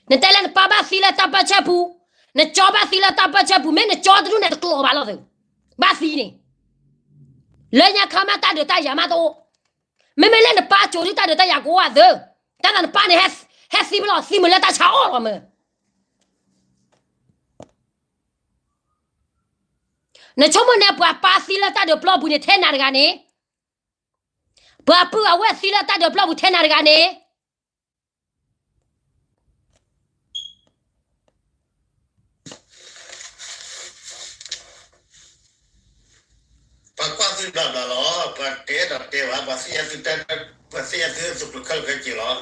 နတဲလၢနပၢ်ဘၣ်သံလၢတၢ်ပၢၢ်ဆၢပူၤ, နကၠီဘၣ်သံလၢတၢ်ပၢၢ်ဆၢပူၤ, မ့ၢ်နကၠီတဒူၣ်န့ၣ်တကျိာ်ဘၣ်လီၤသု, ဘၣ်သံန့ၣ်, လၢညါခါမးတၢ်ဒုးတၢ်ယၤမးတအိၣ်, မ့မ့ၢ်လၢနပၢ်ကၠိဒုးတၢ်ဒုးတၢ်ယၤကအိၣ်အသု, တၢ်သးနပၢ်န့ၣ် ဟဲသံမးလီၤ သံမုာ်လၢတၢ်ဆါအီၣ်လီၤမး နဆိကမိၣ်န့ၣ် ပှၤပၢ်သံလၢတၢ်ဒုးပျီပူၤန့ၣ် ထဲနၤတဂၤန့ၣ်, ပှၤပုၢ်အဝဲၢ်သံလၢတၢ်ဒုးပျီပူၤထဲနၤတဂၤန့ၣ်, ပှၤကွၢ်သုဘျီဘျီလီၤ, ပှၤတဲဒီးတဲဘၣ်, ပှၤသ့ၣ်ညါသုတၢ်, ပှၤသ့ၣ်ညါသုသုးကျိၤခဲလၢာ်ခဲဆ့လီၤ,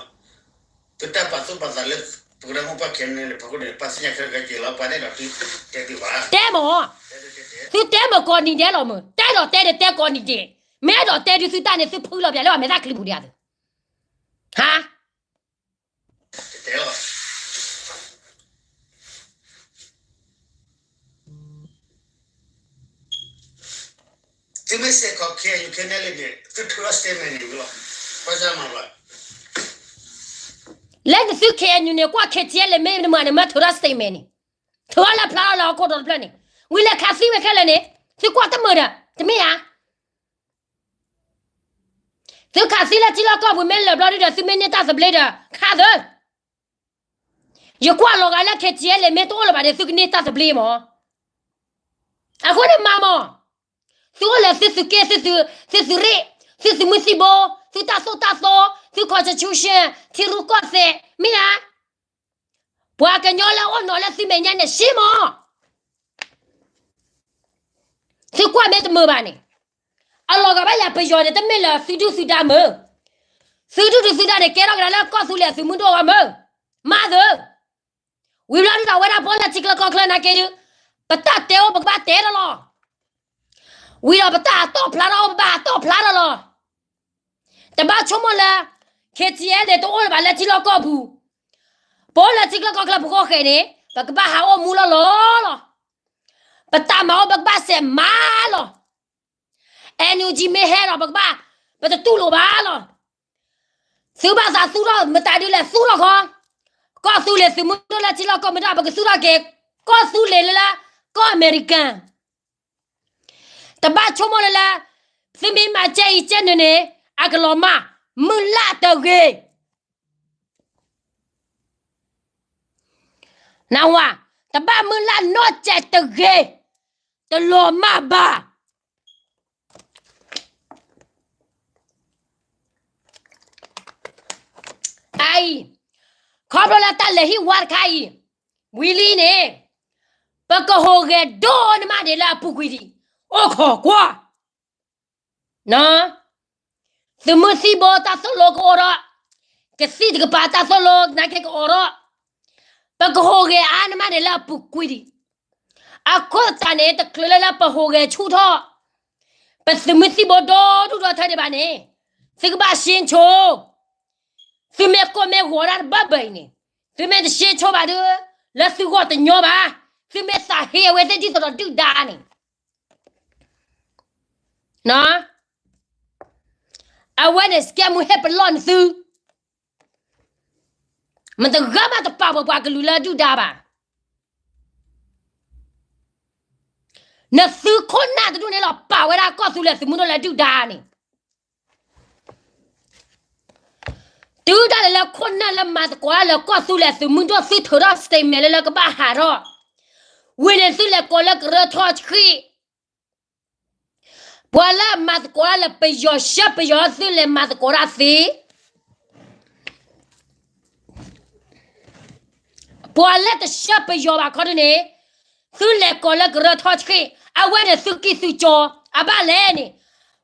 သုတၢ်ပာ်သူၣ်ပာ်သးလၢ ပကရၢမိၢ်ပှၢ်ခဲန့ၣ် ပှၤဃိန့ၣ် ပှၤသ့ၣ်ညါခဲလၢာ်ခဲဆ့လီၤ, ပှၤတဲဒီးတဲသုဘၣ်, တဲမ့ၢ်, သုတဲမ့ၢ်ကိးနံၤဒဲးလီၤမး, တဲဒီးတဲဒီးတဲကိးနံၤဒဲး, မ့ၢ်အဲၣ်ဒိးတဲဒုးသုတၢ်န့ၣ် သုဖုလီၤပျးလၢပှၤမဲာ်သၣ်ချံပူၤဒံးဧါသု, ဟါ သုမ့ၢ်စ့ၢ်ကီး KNU KNLA န့ၣ် သုထုးထီၣ် statement န့ၣ်လီၤ, ပှၤစၢ်မၤဘၣ်, လၢနသု KNU န့ၣ် ကွၢ် KTLA မ့ၢ်နမၤန့ၣ် မ့ၢ်ထုးထီၣ် statement န့ၣ်, ထုးထီၣ်လၢဖျါထီၣ်လၢဟီၣ်ခိၣ်ဒီတဖျၢၣ်န့ၣ်, ဝံၤလဲၤခးသံဝဲခဲလၢာ်န့ၣ်, သုကွၢ်တမုာ်ဒီး တမ့ၢ်ဧါ သုခးသံလၢထံလီၢ်ကီၢ်ပူၤ မ့ၢ်လၢာ်ဘျီဒုဒီး သုမ့ၢ်န့ၢ်တၢ်သဘျ့ဒီး ခးသု, ယကွၢ်လီၤဂာ်လၢ KTLA မ့ၢ်တအိၣ်လၢၤဘၣ်ဒီး သုကန့ၢ်တၢ်သဘျ့မး, အဃိန့ၣ်မၤမး, သုအိၣ်လၢသုသုးက့ၢ်, သုသုးရ့ၣ်, သုသုးမုၢ်သံၣ်ဘိ, သုတၢ်သိၣ်တၢ်သီ, သု constitution ထံရူၢ်ကီၢ်သဲး မ့ၢ်ဧါ. ပှၤကညီလၢအအိၣ်နီၤလၢသုမဲာ်ညါန့ၣ် ရှ့မး သုကွၢ်မ့ၢ်တမုာ်ဘၣ်န့ၣ်, အလီၤဂာ်ဘၣ်ယၤပယီၤန့ၣ် တမ့ၢ်လၢသုဒုၣ်သုဒါမုာ်, သုဒုၣ်သုဒါန့ၣ် ကဲထီၣ်ကဒါလၢကီၢ်သူလ့ၤအသုးမုၢ်ဒိၣ်ဂီၢ်မုၢ်, မၤသၢ, ဝံၤဘျီဒုဒီးအဝဲဒၣ်ပအိၣ်လၢထံချၢကီၢ်ချၢနာ်က့ဒု, ပတၢ်တဲအိၣ်ပကဘၣ်တဲဒီးလီၤ, ဝံၤဒီးပတၢ်အတီၣ်ဖျါထီၣ်အိၣ်ပဘၣ်အတီၣ်ဖျါဒီးလီၤ. တဘၣ်ဆိကမိၣ်လၢ KTLA တအိၣ်လၢၤဘၣ်လၢထံလီၢ်ကီၢ်ပူၤ, ပအိၣ်လၢထံချၢကီၢ်ချၢပဂီၢ်ဃဲၤန့ၣ် ပကဘၣ်ဟးအိၣ်မူလီၤလီၤလီၤ. ပတၢ်မၤအိၣ်ပကဘၣ်စဲးမၤလီၤ. NUG မ့ၢ်ဟဲဒီးပကဘၣ်, ပတတူၢ်လိာ်ဘၣ်လီၤ. သုဘၣ်သးသူၣ်ထီၣ်မတၤဒုလဲၣ်သူၣ်ထီၣ်ခီ, ကီၢ်သူလ့ၤသုးမုၢ်ဒိၣ်လၢထံလီၢ်ကီၢ်မုၢ်ဒိၣ် ပကသူၣ်ထီၣ်က့ၤ ကီၢ်သူလ့ၤလၢလၢ ကီၢ်အမဲရကၤ တဘၣ်ဆိကမိၣ်လၢလၢ, သုမ့ၢ်မၤကဲအံၤကဲနုာ်န့ၣ် အကလီၤမၢ်, မုၢ်လၢ်တဂ့ၤ. နၢ်ဟူဧါ, တဘၣ်မုၢ်လၢ်နီတစဲးတဂ့ၤ, တလီၤမၢ်ဘၣ်. အအံၤ, ခီဖျိလၢတၢ်လဲၤဟံၣ်ဝါတခါအံၤ, ဝံၤလံန့ၣ်, ပကဟူးဂဲၤဒိၣ်န့ၢ်မးဒံးလၢအပူၤကွံာ်ဒံး, အိၣ်ခိးကွၢ် သုးမုၢ်သံၣ်ဘိတၢ်သိၣ်လိကအိၣ်ဒီး, ကသံၣ်တကပၤတၢ်သိၣ်လိနာ်က့ကအိၣ်ဒီး, ပကဟူးဂဲၤအါန့ၢ်မးဒံးလၢအပူၤကွံာ်ဒံး. အဃိသတးန့ၣ် တချုးလၢလၢပဟူးဂဲၤဆူၣ်ထီၣ် ပသုးမုၢ်သံၣ်ဘိဒီဒူၣ်ဒီထၢဒံးဘၣ်န့ၣ်, သုကဘၣ်ရှ့ဆိ, သုမ့ၢ်ကိၢ်မ့ၢ်ဂီၤဒၣ်တဘၢၣ်ဘၢၣ်အံၤန့ၣ်, သုမ့ၢ်တရှ့ဆိဘၣ်ဒီး, လၢသုဂီၢ်တညီဘၣ်, သုမ့ၢ်သးဟ့အဝဲသ့ၣ်ဒ်သိးဒီးဒုၣ်ဒါန့ၣ် အဝဲန့ၣ် စကဲမူဟ့ၣ်ပလီၢ်နသု, မတဂၤမးတပာ်ပှၤပှၤကလုာ်လၢဒုၣ်ဒါဘၣ်. နသုခိၣ်နၢ်တဒူၣ်န့ၣ်လီၤ ပာ်ဝဲဒၣ်ကီၢ်သူလ့ၤသုးမုၢ်ဒိၣ်လၢဒုၣ်ဒါန့ၣ် တုၤဒၣ်လဲာ်လၢခိၣ်နၢ်လၢမၤသကိးတၢ်လၢကီၢ်သူလ့ၤသုးမုၢ်ဒိၣ် သုထုးထီၣ် statement လၢလၢကဘၣ်ဟးထီၣ်, ဝံၤန့ၣ်သုလဲၤကိးလၢကရၢထီၣ်ဆှံ, ပှၤလၢအမၤသကိးတၢ်လၢပယီၤ ဆှၢပယီၤ သုလဲၤမၤသကိးတၢ်သ့, ပှၤလၢတဆှၢပယီၤဘၣ်ခီဒုန့ၣ်, သုလဲၤကိးလၢကရၢထီၣ်ဆှံ, အဝဲန့ၣ်သုကံၢ်သုကၠီ, အဘၣ်လဲၣ်န့ၣ်,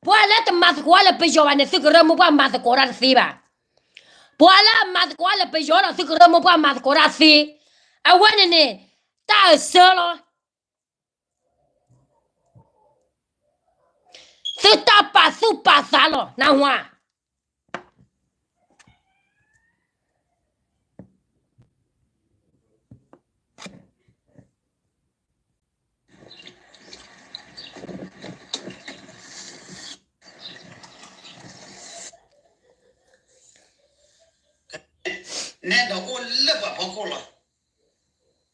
ပှၤလၢတမၤသကိးတၢ်လၢပယီၤဘၣ်န့ၣ် သုကရၢမိၢ်ပှၢ်မၤသကိးတၢ်တသ့ဘၣ်. ပှၤလၢအမၤသကိးတၢ်လၢပယီၤဒီး သုကရၢမိၢ်ပှၢ်မၤသကိးတၢ်သ့, အဝဲန့ၣ်န့ၣ်, တၢ်အၢၣ်စၢလီၤ သုတၢ်ပာ်သူၣ်ပာ်သးလီၤ နၢ်ဟူဧါ. နဲဒိးအိၣ်လၢပှၤဖီခိၣ်လီၤ.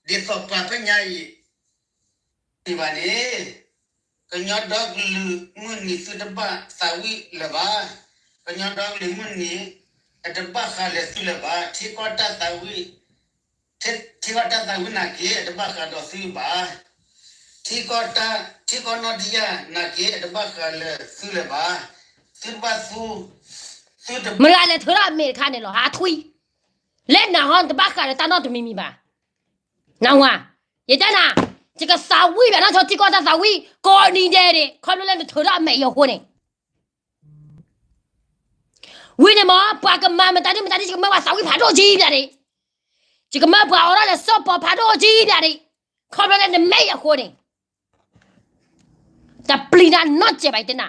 ဒ်သိးပှၤဖဲညါအံၤ န့ၣ်ဘၣ်န့ၣ်, ကညီဒီကလုာ်မုၢ်နံၤသုတဘၣ်သးဝံၣ်လၢၤဘၣ်. ကညီဒီကလုာ်မုၢ်နံၤ အတဘၣ်ဃးလၢသုလၢၤဘၣ်. ထံကီၢ်တၢ်သးဝံၣ်, ထံကီၢ်တၢ်သးဝံၣ်နာ်က့ အတဘၣ်ဃးဒီးသုဘၣ်. ထံကီၢ်တၢ်, ထံကီၢ်နီၣ်တယၢ်နာ်က့ အတဘၣ်ဃးလၢသုလၢၤဘၣ်. သုတဘၣ်သူ, သုတ, မတၤလဲၤထုးထီၣ်အမဲာ်တခါန့ၣ်လီၤ ဟးထွံၣ်, လၢနၤဟီနတဘၣ်ဃးဒီးတၢ်နီတမံၤမံၤဘၣ်. နၢ်ဟူဧါ, ယတဲနၤ, ယကသးဝံၣ်ဘၣ်နီၢ်ဆိထံကီၢ်တၢ်သးဝံၣ် ကိးနံၤဒဲးန့ၣ် ခီဖျိလၢနထုးထီၣ်အမဲာ်ယိာ်အဃိန့ၣ် ဝံၤန့ၣ်မ့ၢ် ပှၤကမၤမတၤဒ်မတၤဒ် ယကမၢပှၤသးဝံၣ်ဖးဒိၣ်ကံဘျီဒံး, ယကမၢပှၤအိးထီၣ်လၢစီၤပီၤဖးဒိၣ်ကံဘျီဒံး, ခီဖျိလၢနမဲာ်ယိာ်အဃိန့ၣ် တပျံၤနၤနီတစဲးဘၣ် ယတဲနၤ,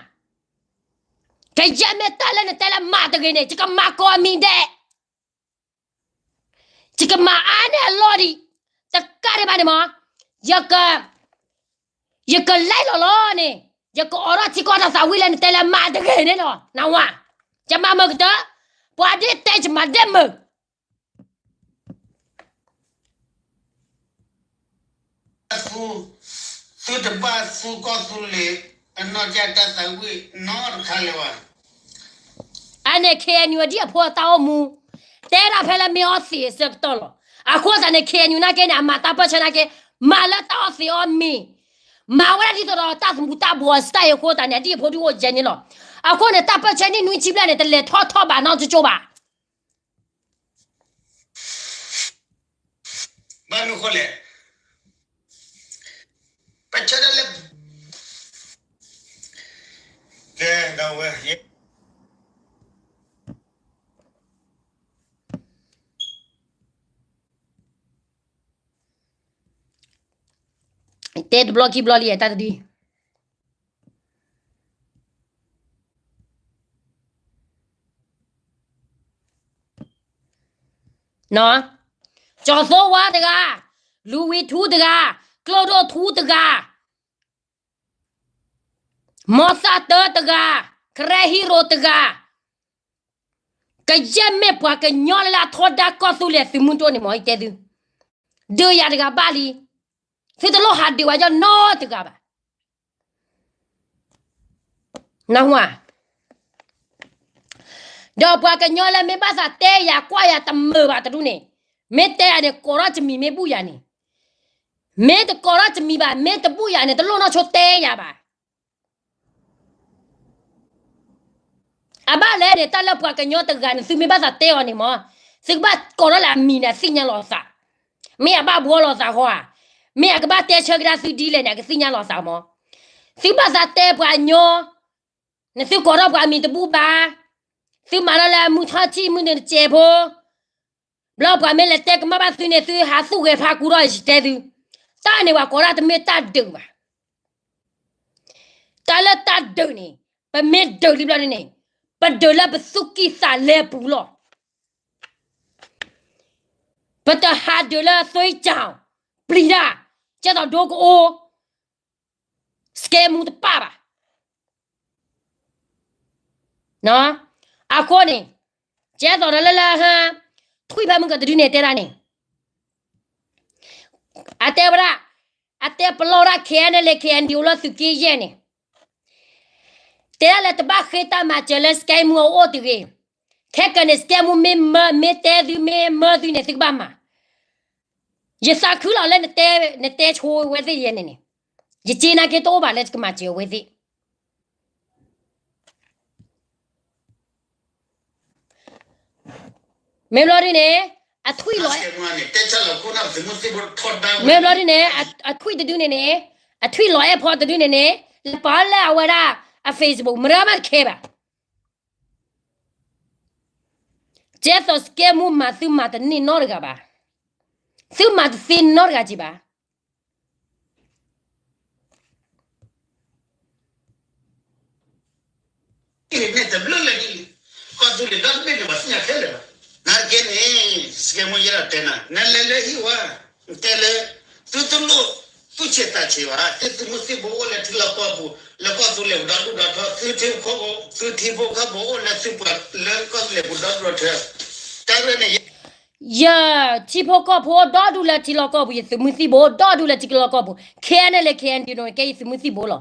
ကယဲၢ်မ့ၢ်တၢ်လၢနတဲလၢမၤတဂ့ၤန့ၣ် ယကမၤကိးမံၤဒဲး ယကမၤအါန့ၢ်အလီၢ်ဒံး, တကးဒံးဘၣ်န့ၣ်မ့ၢ်, ယက, ယကလဲၤလီၤလီၤန့ၣ်, ယကအိးထီၣ်ထံကီၢ်တၢ်သးဝံၣ်လၢနတဲလၢမၤတဂ့ၤန့ၣ်လီၤ နၢ်ဟူဧါ, ယမၤမုာ်ကတၢၢ်, ပှၤဒ်တဲယမၤဒဲးမုာ် သု, သုတဘၣ်သူကီၢ်သူလ့ၤ အနီၢ်ကစၢ်တၢ်သးဝံၣ်နီတခါလၢၤဘၣ်. အန့ၣ် KNU ဒ်အဖိအတၢ်အိၣ်မူ, တဲဒၣ်ဖဲလၢမ့ၢ်အီသံးအဆၢကတီၢ်လီၤ. အဃိသတးန့ၣ် KNU နာ်က့န့ၣ် အမၤတၢ်ပၢၢ်ဆၢနာ်က့, မၤလၢတၢ်အီသံးအီမ့ၤ, မၤဝဲဒၣ်ဒ်သိးဒီးတၢ်သမူတၢ်ဘှီးအစတၢ်အံၤအဃိသတးန့ၣ် အဒ်အဖိဒုအိၣ်ကဲန့ၣ်လီၤ. အဃိန့ၣ် တၢ်ပၢၢ်ဆၢနံၣ်နွံဆံဘျဲၣ်န့ၣ် တလဲၤထီၣ်ထီၣ်ဘၣ်နီတကၠိဘၣ်. ဘၣ်မနုၤဃိလဲၣ်, ပဆၢဒၣ်လဲၣ်, ကဲ, တဲတဘျီခံဘျီလံ တၢ်တဒု ကၠီၤသိဝါတဂၤ, လူၤဝံထူတဂၤ, ကျိဒိၣ်ထူတဂၤ, မီသၣ်တၢတဂၤ, ကရဲဟံရိတဂၤ, ကယဲၢ်မ့ၢ်ပှၤကညီလၢအထီဒါကီၢ်သူလ့ၤသုးမုၢ်ဒိၣ်န့ၣ်မ့ၢ် ယတဲသု, ဒုးယၤတဂၤဘၣ်လံ, သုတလိၣ်ဟးဒုးဝဲယီၤနီတဂၤဘၣ်. နၢ်ဟူဧါ, ဒီးပှၤကညီလၢမ့ၢ်ဘၣ်သးတဲယၤကွၢ်ယၤတမုာ်ဘၣ်တဒူၣ်န့ၣ်, မ့ၢ်တဲယၤန့ၣ် ကိးထီၣ်တမံၤမ့ၢ်ဘူၣ်ယၤန့ၣ်, မ့ၢ်တကိးထီၣ်တမံၤဘၣ် မ့ၢ်တဘူၣ်ယၤန့ၣ် တလိၣ်နီၢ်ဆိတဲယၤဘၣ်. အဘၣ်လဲၣ်န့ၣ် တၢ်လၢပှၤကညီတဂၤန့ၣ် သုမ့ၢ်ဘၣ်သးတဲအီၤန့ၣ်မ့ၢ်, သုကဘၣ်ကိးထီၣ်လၢအမံၤန့ၣ် အသ့ၣ်ညါလီၤသး, မ့ၢ်အဘၣ်ဘှီလီၤသးဃီဧါ, မ့ၢ်အကဘၣ်တဲဆၢကဒါသုဒ်လဲၣ်န့ၣ် အကသ့ၣ်ညါလီၤသးမ့ၢ်, သုဘၣ်သးတဲပှၤကညီ, နသုကိးထီၣ်ပှၤအမံၤတဘူၣ်ဘၣ်, သုမၤထီၣ်လၢမုၢ်ထီၣ်ထံၣ်မုၢ်နုာ်တစဲးဖိ ဘျီပှၤမ့ၢ်လဲၤတဲကမၣ်ဘၣ်သုန့ၣ် သုဟးသူၣ်ဂဲၤဖးကူထီၣ်ယတဲသု, တၢ်န့ၣ်ပှၤကိးဒၣ်တမ့ၢ်တၢ်ဒုးဘၣ်. တၢ်လၢတၢ်ဒုးန့ၣ်, ပမ့ၢ်ဒုးလံဘျီဒ်န့ၣ်, ပဒုးလၢပသူၣ်ကံၢ်သးလဲပူၤလီၤ. ပတဟးဒုးလၢသွံၣ်ကၠီၤ, ပျံၤတၢ်, ကဲသိးဒိကအိ, စကဲမူတပၣ်ဘၣ်. အဃိန့ၣ်, ကဲသိးဒီးလၢလၢဟါ, ထွံၣ်ဖဲမုၢ်ကတဒုန့ၣ်တဲဒၣ်န့ၣ်, အတဲဝဲဒၣ်, အတဲပလီၢ်ဒၣ် K N L A K N D O လၢသုးက့ယဲၢ်န့ၣ်, တဲဒၣ်လၢတဘၣ်ဃ့တၢ်မၤစၢၤလၢစကဲမူအအိၣ်တဂ့ၤ, ခဲကနံၣ်န့ၣ် စကဲမူမ့ၢ်မၢ, မ့ၢ်တဲသုမ့ၢ်မၢသုန့ၣ် သုကဘၣ်မၤ ယသးခုလီၤလၢနတဲ, နတဲဆိဝဲသ့ၣ်ယဲန့ၣ်န့ၣ်, ယစ့နာ်က့တအိၣ်ဘၣ်လၢကမၤစၢၤအဝဲသ့ၣ်. မ့ၢ်ဘျီဒ်န့ၣ်, အထွံၣ်လီၤ, မ့ၢ်ဘျီဒ်န့ၣ်, အထွံၣ်တဒုန့ၣ်န့ၣ်, အထွံၣ်လီၤအဲၣ်ဖီတဒုန့ၣ်န့ၣ်, လဲၤပာ်လၢအဝဲဒၣ်အ Facebook မရၢမးတခဲဘၣ်. ကဲသိးစကဲမူမၤသုမၤတန့ၢ်နီတဂၤဘၣ်, သုမၤတသ့နီတဂၤက့ၤဘၣ်. န့ၣ်တဘျုးလဲၣ်ဒ်လံ, ကီၢ်သူလ့ၤဒီတဘ့ၣ်န့ၣ် ပှၤသ့ၣ်ညါခဲလၢာ်လီၤ. နာ်က့န့ၣ်, စကဲမူယဲဒၣ်တဲနၤ, နလဲၤလၢဟံၣ်ဝဲ, တဲလၢ, သုတလိၣ်သူၣ်ဆံးသးဆံးဘၣ်, သုသုးမုၢ်သံၣ်ဘိအိၣ်လၢထံလီၢ်ကီၢ်ပူၤ, လၢကီၢ်သူလ့ၤပူၤဒီဒူၣ်ဒီထၢ, သုထံဖိကီၢ်ဖိအိၣ်လၢသုပှၤ, လၢကီၢ်သူလ့ၤပူၤဒီဒူၣ်ဒီထၢ, တၢ်ရဲၣ်န့ၣ် ယထံဖိကီၢ်ဖိအိၣ်ဒီဒူၣ်လၢထံလီၢ်ကီၢ်ပူၤ, ယသုးမုၢ်သံၣ်ဘိအိၣ်ဒီဒူၣ်လၢထံလီၢ်ကီၢ်ပူၤ, K N L A K N D O န့ၣ် ကဲယသုးမုၢ်သံၣ်ဘိလီၤ,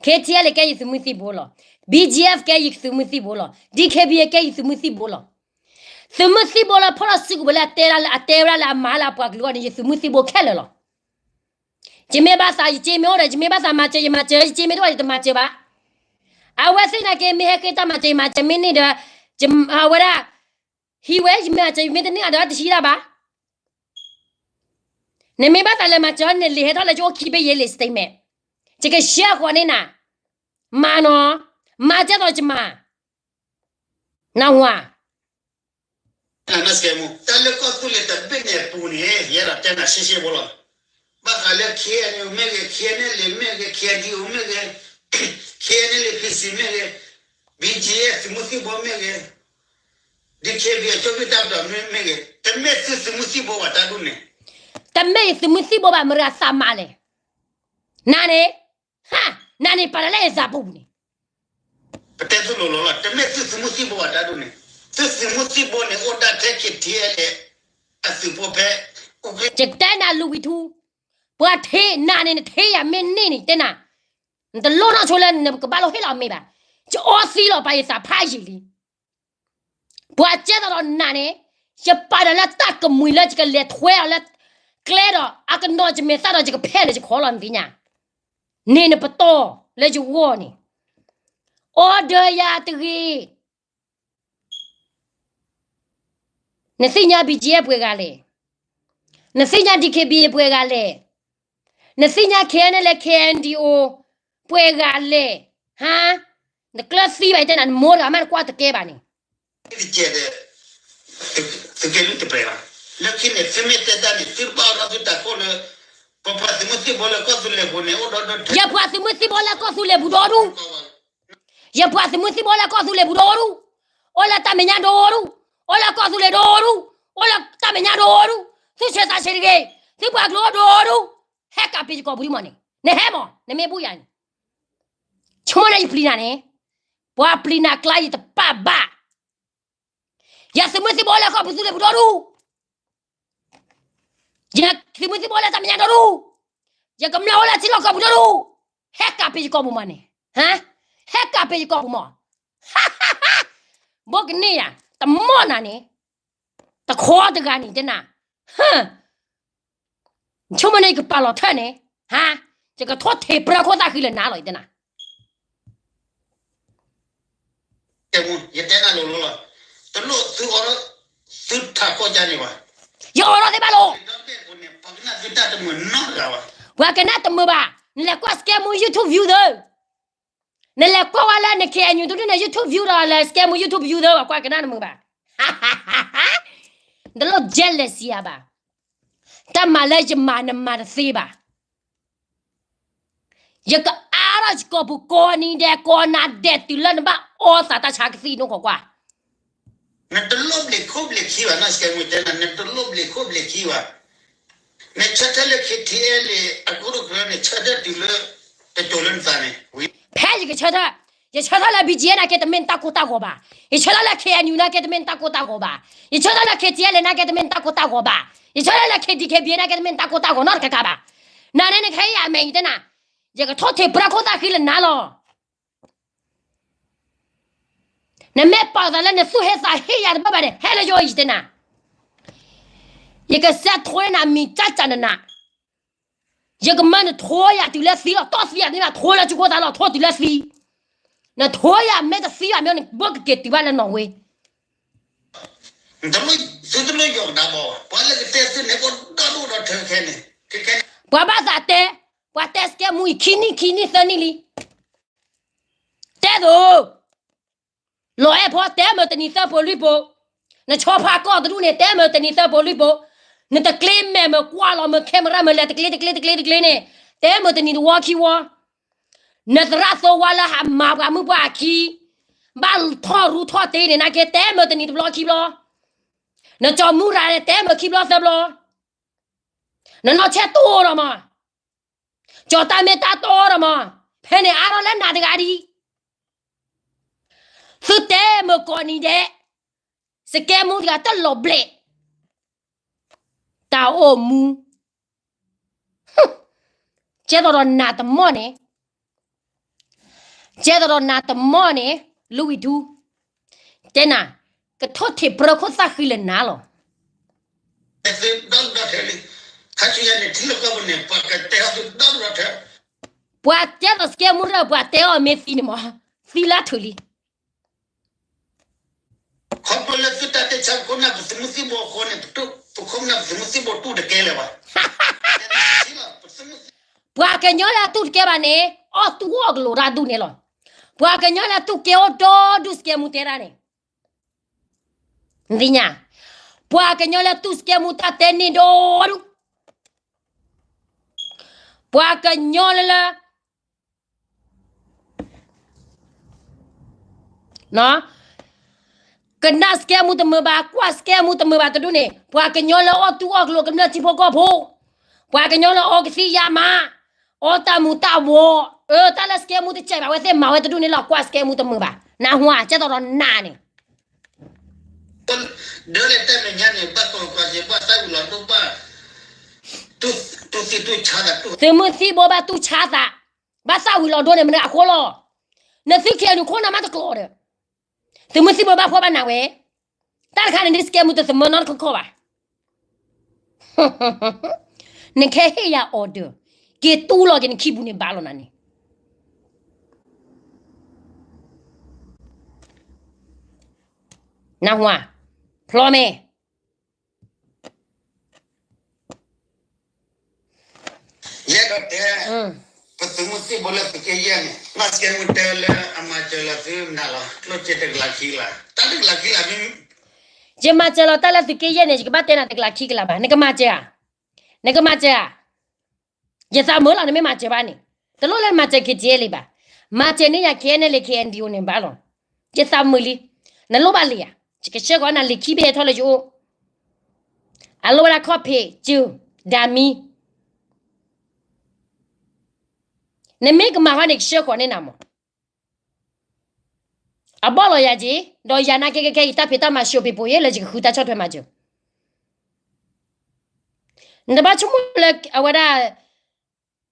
K T L A ကဲယသုးမုၢ်သံၣ်ဘိလီၤ, B G F ကဲယသုးမုၢ်သံၣ်ဘိလီၤ, D K B A ကဲယသုးမုၢ်သံၣ်ဘိလီၤ. သုးမုၢ်သံၣ်ဘိလၢဖီၣ်လီၤစုကဝဲၤလၢအတဲဒၣ်လၢအတဲဝဲဒၣ်လၢအမၤလၢအပှၤကလုာ်အဂီၢ်န့ၣ် ယသုးမုၢ်သံၣ်ဘိခဲလၢာ်လီၤ. ယမ့ၢ်ဘၣ်သးယစ့မ့ၢ်အိၣ်ဒီး ယမ့ၢ်ဘၣ်သးမၤစၢၤယမၤစၢၤ, ယစ့မ့ၢ်တအိၣ်ဒီးယတမၤစၢၤဘၣ်. အဝဲသ့ၣ်နာ်က့ မ့ၢ်ဟဲဃ့တၢ်မၤစၢၤယမၤစၢၤမ့ၢ်န့ၢ်ဒီး, အဝဲဒၣ်, ဟံးဝဲယမၤစၢၤယမ့ၢ်တန့ၢ်အဒီးတဟံးတၢ်ဘၣ်. နမ့ၢ်ဘၣ်သးလဲၤမၤစၢၤန့ၣ် နလံာ်ဟဲထီၣ်လၢယအိၣ်ခံဘ့ၣ်ယဲလံာ် statement, ယကဆှၢဃီၤန့ၢ်နၤ, မၤနီၤ, မၤကဲသိးယမၤ, နၢ်ဟူဧါ. တၢ်လၢကီၢ်သူလ့ၤတဘ့ၣ်န့ၣ်အပူၤန့ၣ် ယဲဒၣ်တဲနၤရှဲရှဲဖိလီၤ. ဘၣ်ဃးလၢ K N U မ့ၢ်ဂ့ၤ, K N L A မ့ၢ်ဂ့ၤ, K N D O မ့ၢ်ဂ့ၤ, K N L A P C မ့ၢ်ဂ့ၤ, B G F သုးမုၢ်သံၣ်ဘိမ့ၢ်ဂ့ၤ, D K B A ကၠိဘံၣ်တၢ်ပတီၢ်မ့ၢ်ဂ့ၤ, တမ့ၢ်သုသုးမုၢ်သံၣ်ဘိဘၣ်တၢ်ဒ်န့ၣ်, တမ့ၢ်ယသုးမုၢ်သံၣ်ဘိဘၣ် မတၤသးမၤလဲၣ်. နၤန့ၣ်, ဟါ, နၤန့ၣ် ပာ်လၢယသးပူၤန့ၣ် ပတဲသုလိၤလိၤလီၤ, တမ့ၢ်သုသုးမုၢ်သံၣ်ဘိဘၣ်တၢ်ဒ်န့ၣ်, သုသုးမုၢ်သံၣ်ဘိန့ၣ် အိၣ်ဒၣ်ထဲ K T L A အသုးဖိဖဲ, ယတဲနၤလူၤဝံထူ, ပှၤထံးနၤန့ၣ် နထံးယၤမ့ၢ်န့ၢ်န့ၣ် ယတဲနၤ, နတလိၣ်နီၢ်ဆိလၢနကဘၣ်လိၣ်ဟ့ၣ်လီၤမ့ၢ်ဘၣ်, ယအီသံလီၤပာ်ယသးဖးယံာ်လံ. ပှၤကဲသိးဒီးနၤန့ၣ်, ယပာ်ဒီးလၢတၢ်ကမှံၤလၢယကလဲၤထွဲအီၤလၢကျဲဒီး အကနီၤယမဲာ်သၣ်ဒီးယကဖဲးလၢယခီလီၤနသ့ၣ်ညါ, န့ၢ်နပတီၢ်လၢယဂီၢ်န့ၣ်, အီဒၢယၤတဂ့ၤ. နသ့ၣ်ညါ B G F ပှဲၤဂၤလဲၣ်. နသ့ၣ်ညါ D K B A ပှဲၤဂၤလဲၣ်, နသ့ၣ်ညါ K N L A K N D O ပှဲၤဂၤလဲၣ်, ဟါ, နကျၢၤသံဘၣ်တဲနၤ နမိၢ်တဂၤမ့ၢ်နကွၢ်တကဲဘၣ်န့ၣ် သုကဲလၢတပှဲၤဘၣ်. လၢခံန့ၣ် သုမ့ၢ်တဲတၢ်န့ၣ် သုတဘၣ်အိၣ်ထီၣ်သုတၢ်ခိၣ်လၢ ပပှၤသုးမုၢ်သံၣ်ဘိလၢကီၢ်သူလ့ၤပူၤန့ၣ် အိၣ်ဒီဒူၣ်ထဲ ယပှၤသုးမုၢ်သံၣ်ဘိလၢကီၢ်သူလ့ၤပူၤဒီဒူၣ်, ယပှၤသုးမုၢ်သံၣ်ဘိလၢကီၢ်သူလ့ၤပူၤဒီဒူၣ်, အိၣ်လၢတၢ်မဲာ်ညါဒီဒူၣ်, အိၣ်လၢကီၢ်သူလ့ၤဒီဒူၣ်, အိၣ်လၢတၢ်မဲာ်ညါဒီဒူၣ်, သုဆဲးသးဆဲးတဂ့ၤ, သုပှၤကလုာ်အိၣ်ဒီဒူၣ်, ဟဲကးပ့ၤယကီၢ်ပူၤဒ်မးန့ၣ် နဟဲမး နမ့ၢ်ဘူၣ်ယၤန့ၣ် ဆိကမိၣ်န့ၣ်ယပျံၤနၤန့ၣ်, ပှၤပျံၤနၤကျါယတပာ်ဘၣ်. ယသုးမုၢ်သံၣ်ဘိလၢကီၢ်ပူၤသူလ့ၤပူၤဒီဒူၣ်, ယသုးမုၢ်သံၣ်ဘိလၢတၢ်မဲာ်ညါဒီဒူၣ်, ယကမျၢၢ်အိၣ်လၢထံလီၢ်ကီၢ်ပူၤဒီဒူၣ်, ဟဲကးပ့ၤယကီၢ်ပူၤမးန့ၣ်, ဟဲကးပ့ၤယကီၢ်ပူၤမး, ဘိကန့ၢ်ယၤ တမီၢ်နၤန့ၣ်, တခီတဂၤန့ၣ်တဲနၤ, ဆိကမိၣ်န့ၣ်ယကပာ်လီၤထၢၣ်န့ၣ်, ဟါ, ယကထိၣ်ထံးပြၢခိၣ်သၣ်ဃံလၢနၤလီၤ ယတဲနၤ ယတဲနၤလိၤလိၤလီၤ, တလိၣ်သု, သုထးခိၣ်ကန့ၣ်ဘၣ်, ယအိးထီၣ်သ့ဘၣ်လိၤ, ပှၤကနၣ်တမုာ်ဘၣ်, နလဲၤကွၢ်စကဲမူ YouTube view သၢ, နလဲၤကွၢ်ဝဲလၢန K N U တဒူၣ်န့ၣ် YouTube view ဒီးလဲၤစကဲမူ YouTube view သၢ ပှၤကွၢ်ကနၣ်တမုာ်ဘၣ်, နတလိၣ် jealousy ယၤဘၣ်, တၢ်မၤလၢယမၤနမၤတသ့ဘၣ်. ယကအါထီၣ်ယကီၢ်ပူၤကိးနံၤဒဲးကိးနၤဒဲးတုၤလၢနဘၣ်အီသးတၢ်ဆါကသံၣ်နီၢ်ခိကွၢ်, နတလိၣ်ဘျ့းခိၣ်ဘျ့းခံဘၣ်, နစကဲမူတဲနၤ နတလိၣ်ဘျ့းခိၣ်ဘျ့းခံဘၣ်, နဆၢထၢၣ်လၢ K T L အကရူၢ်ကရၢန့ၣ် ဆၢထၢၣ်တုၤလၢ တကၠိၤလၢနသးန့ၣ်, ဖဲယကဆၢထၢၣ်, ယဆၢထၢၣ်လၢ B G F နာ်က့တမ့ၢ်နတၢ်ကိၢ်တၢ်ဂီၤဘၣ်, ယဆၢထၢၣ်လၢ K N U နာ်က့တမ့ၢ်နတၢ်ကိၢ်တၢ်ဂီၤဘၣ်, ယဆၢထၢၣ်လၢ K T L နာ်က့တမ့ၢ်နတၢ်ကိၢ်တၢ်ဂီၤဘၣ်, ယဆၢထၢၣ်လၢ K D K B A နာ်က့တမ့ၢ်နတၢ်ကိၢ်တၢ်ဂီၤနီတခါခါဘၣ်, နၤန့ၣ်နကဟဲယၤအမဲာ်ယတဲနၤ, ယကထိၣ်ထံးပြၢခိၣ်သၣ်ဃံလၢနၤလီၤ. နမ့ၢ်ပာ်သးလၢနသူၣ်ဟ့သးဟ့ယၤတဘၣ်ဘၣ်န့ၣ် ဟဲလၢယအိၣ်ယတဲနၤ, ယကစဲးထိးနၤမံၤကၢ်ကၢ်နနး, ယကမၢနထိယၤတုၤလၢသံလီၤ, တီၢ်သံယၤသ့ၣ်မး ထိလၢကၠိခိၣ်သးလီၤ, ထိတုၤလၢသံ, နထိယၤမ့ၢ်တသံဘၣ်မ့ၢ်နဘၣ်ကက့ၤတုၤဘၣ်လၢနီၣ်ဝ့, သုတလိၣ်ယီၤကဒါဘၣ်, ပှၤလၢကတဲသုန့ၣ်အိၣ်ဒီဒူၣ်ဒီထၢခဲန့ၣ်, ပှၤဘၣ်သးတဲ, ပှၤတဲစကဲမူအံၤခံနံၣ်ခံနံၣ်သၢနံၣ်လံ, တဲသိး လီၤအဲၣ်ဖီတဲမုာ်တနံၤသၢပိာ်လွံၢ်ပိာ်, နဆီဖါကီၢ်တဒူၣ်န့ၣ် တဲမုာ်တနံၤသၢပိာ်လွံၢ်ပိာ်, နတကျ့မဲာ်မုာ်ကွၢ်လီၤမုာ် camera မုာ်လဲၤတကျ့တကျ့တကျ့တကျ့န့ၣ်, တဲမုာ်တနံၤတဝီခံဝီ, နသရၣ်သိဝါလၢဟးမၤပှၤမုၣ်ပှၢ်အခံ, ဘၣ်ထီၣ်ရူထီၣ်တ့န့ၣ် နာ်က့တဲမုာ်တနံၤတဘျီခံဘျီ, နကၠီမူရၤန့ၣ် တဲမုာ်ခံဘျီသၢဘျီ, နနီၢ်ဆဲးတိၢ်ဒီးမး ကၠီၤတၢ်မ့ၢ်တၢ်တီဒီးမး, ဖဲန့ၣ်အါထီၣ်လၢနၤတဂၤဒံး, သုတဲမုာ်ကိးနံၤဒဲး, စကဲမူတဂၤတလီၤဘျဲး, တၢ်အိၣ်မူ, ကဲသိးဒီးနၤတမီၢ်န့ၣ်, ကဲသိးဒီးနၤတမီၢ်န့ၣ်, လူဝံထူ, တဲနၤ, ကထိၣ်ထံးပြၢခိၣ်သၣ်ဃံလၢနၤလီၤ. ပှၤတဲသိးစကဲမူရၢၢ် ပှၤတဲအီၤမ့ၢ်သံန့ၣ်မး, သံလၢထုးလံ. ခီဖျိလၢသုတၢ်တဲဆါ ပခိၣ်ပနၢ်ပသုးမုၢ်သံၣ်ဘိအဃိန့ၣ်, ပခိၣ်ပနၢ်ပသုးမုၢ်သံၣ်ဘိတူၢ်တကဲလၢၤဘၣ်. ပှၤကညီလၢအတူၢ်တကဲဘၣ်န့ၣ်, အီၣ်တူၢ်အီၣ်ကလိာ်တၢ်ဒူၣ်န့ၣ်လီၤ. ပှၤကညီလၢအတူၢ်ကဲအိၣ်ဒီဒူၣ် စကဲမူတဲတၢ်န့ၣ် နသ့ၣ်ညါ, ပှၤကညီလၢတူၢ်စကဲမူတၢ်တဲန့ၣ်ဒီဒူၣ်, ပှၤကညီလၢလၢ ကနၣ်စကဲမူတမုာ်ဘၣ်, ကွၢ်စကဲမူတမုာ်ဘၣ်တဒူၣ်န့ၣ်, ပှၤကညီလၢအီၣ်တူၢ်အီၣ်ကလိာ်ကမျၢၢ်ထံဖိကီၢ်ဖိ, ပှၤကညီလၢအီကသံၣ်ယါမး, အီတၢ်မူၤတၢ်ဝီၤ, အၢ တၢ်လၢစကဲမူတစဲးဘၣ်ဝဲသ့ၣ်မၤဝဲတဒူၣ်န့ၣ်လီၤ. ကွၢ်စကဲမူတမုာ်ဘၣ်, နၢ်ဟူဧါ, ကဲသိးဒီးနၤန့ၣ် ဒၢလၢတဲမဲာ်ညါန့ၣ် ဘၣ်ကိၢ်ကွၢ်စ့ၢ် ဘၣ်သၣ်ဝံၤလီၤဒိၣ်ဘၣ်, သုးမုၢ်သံၣ်ဘိဘၣ်တူၢ်ဆါသး, ဘၣ်သၣ်ဝံၤလီၤဒိၣ်န့ၣ် မနုၤအဃိလီၤ. နသုခံဂၤန့ၣ်ခိၣ်နၢ်မးတကျိၤဒီး, သုးမုၢ်သံၣ်ဘိဘၣ်ဖှီၣ်ဘၣ်နးဝဲ, တၢ်တခါန့ၣ် နစကဲမူတသမၢနီတခီခီဘၣ်. နကဟ့ၣ်ယၤ order, က့ၤတူၢ်လီၤက့ၤနခံပူၤန့ၣ်ဘၣ်လီၤနၤန့ၣ် နၢ်ဟူဧါ, ဖျီမ့ၢ် နၢ်ဟူဧါ, ယအဲၣ်ဒိးတဲ ပသုးမုၢ်သံၣ်ဘိလၢသုးက့ယဲၢ်န့ၣ် နီၢ်စကဲမူတဲလၢအမၤစၢၤလီၤသုမနုၤလီၤ ကျိၣ်စ့တကလးခံကလး တၢ်တကလးခံကလးမ့ၢ် ယမၤစၢၤလီၤတၢ်လၢသုးက့ယဲၢ်န့ၣ် ယကဘၣ်တဲနၤတကလးခံကလးဘၣ် နကမၤစၢၤဧါ နကမၤစၢၤဧါ ယသးမုာ်လီၤ နမ့ၢ်မၤစၢၤဘၣ်န့ၣ် တလိၣ်လၢနမၤစၢၤ ခ့ထံအဲလ့ဘၣ် မၤစၢၤန့ၢ်ယၤ ခ့အဲနလ့ ခ့အဲနဒံၣ်အိၣ်န့ၣ်ဘၣ်လီၤ ယသးမုာ်လံ နလိၣ်ဘၣ်လံဧါ ယကဆှၢဃီၤနၤလံာ်ခံဘ့ၣ်ထီၣ်လၢယအိၣ် အလိၣ်ဝဲဒၣ်ခီၣ်ဖံး စု ဒၣ်မံ နမ့ၢ်ကမၤဃီန့ၣ် ကဆှၢဃီၤန့ၢ်နၤမး အဘီၣ်လီၤယၤက့ၤ ဒီးယၤနာ်က့ခဲခဲအံၤ တၢ်ဖံးတၢ်မၤ ရှုံးပံးပိၤ ယဲလၢယကဃုတၢ်ဆီၣ်ထွဲမၤစၢၤ နတဘၣ်ဆိကမိၣ်လၢအဝဲဒၣ်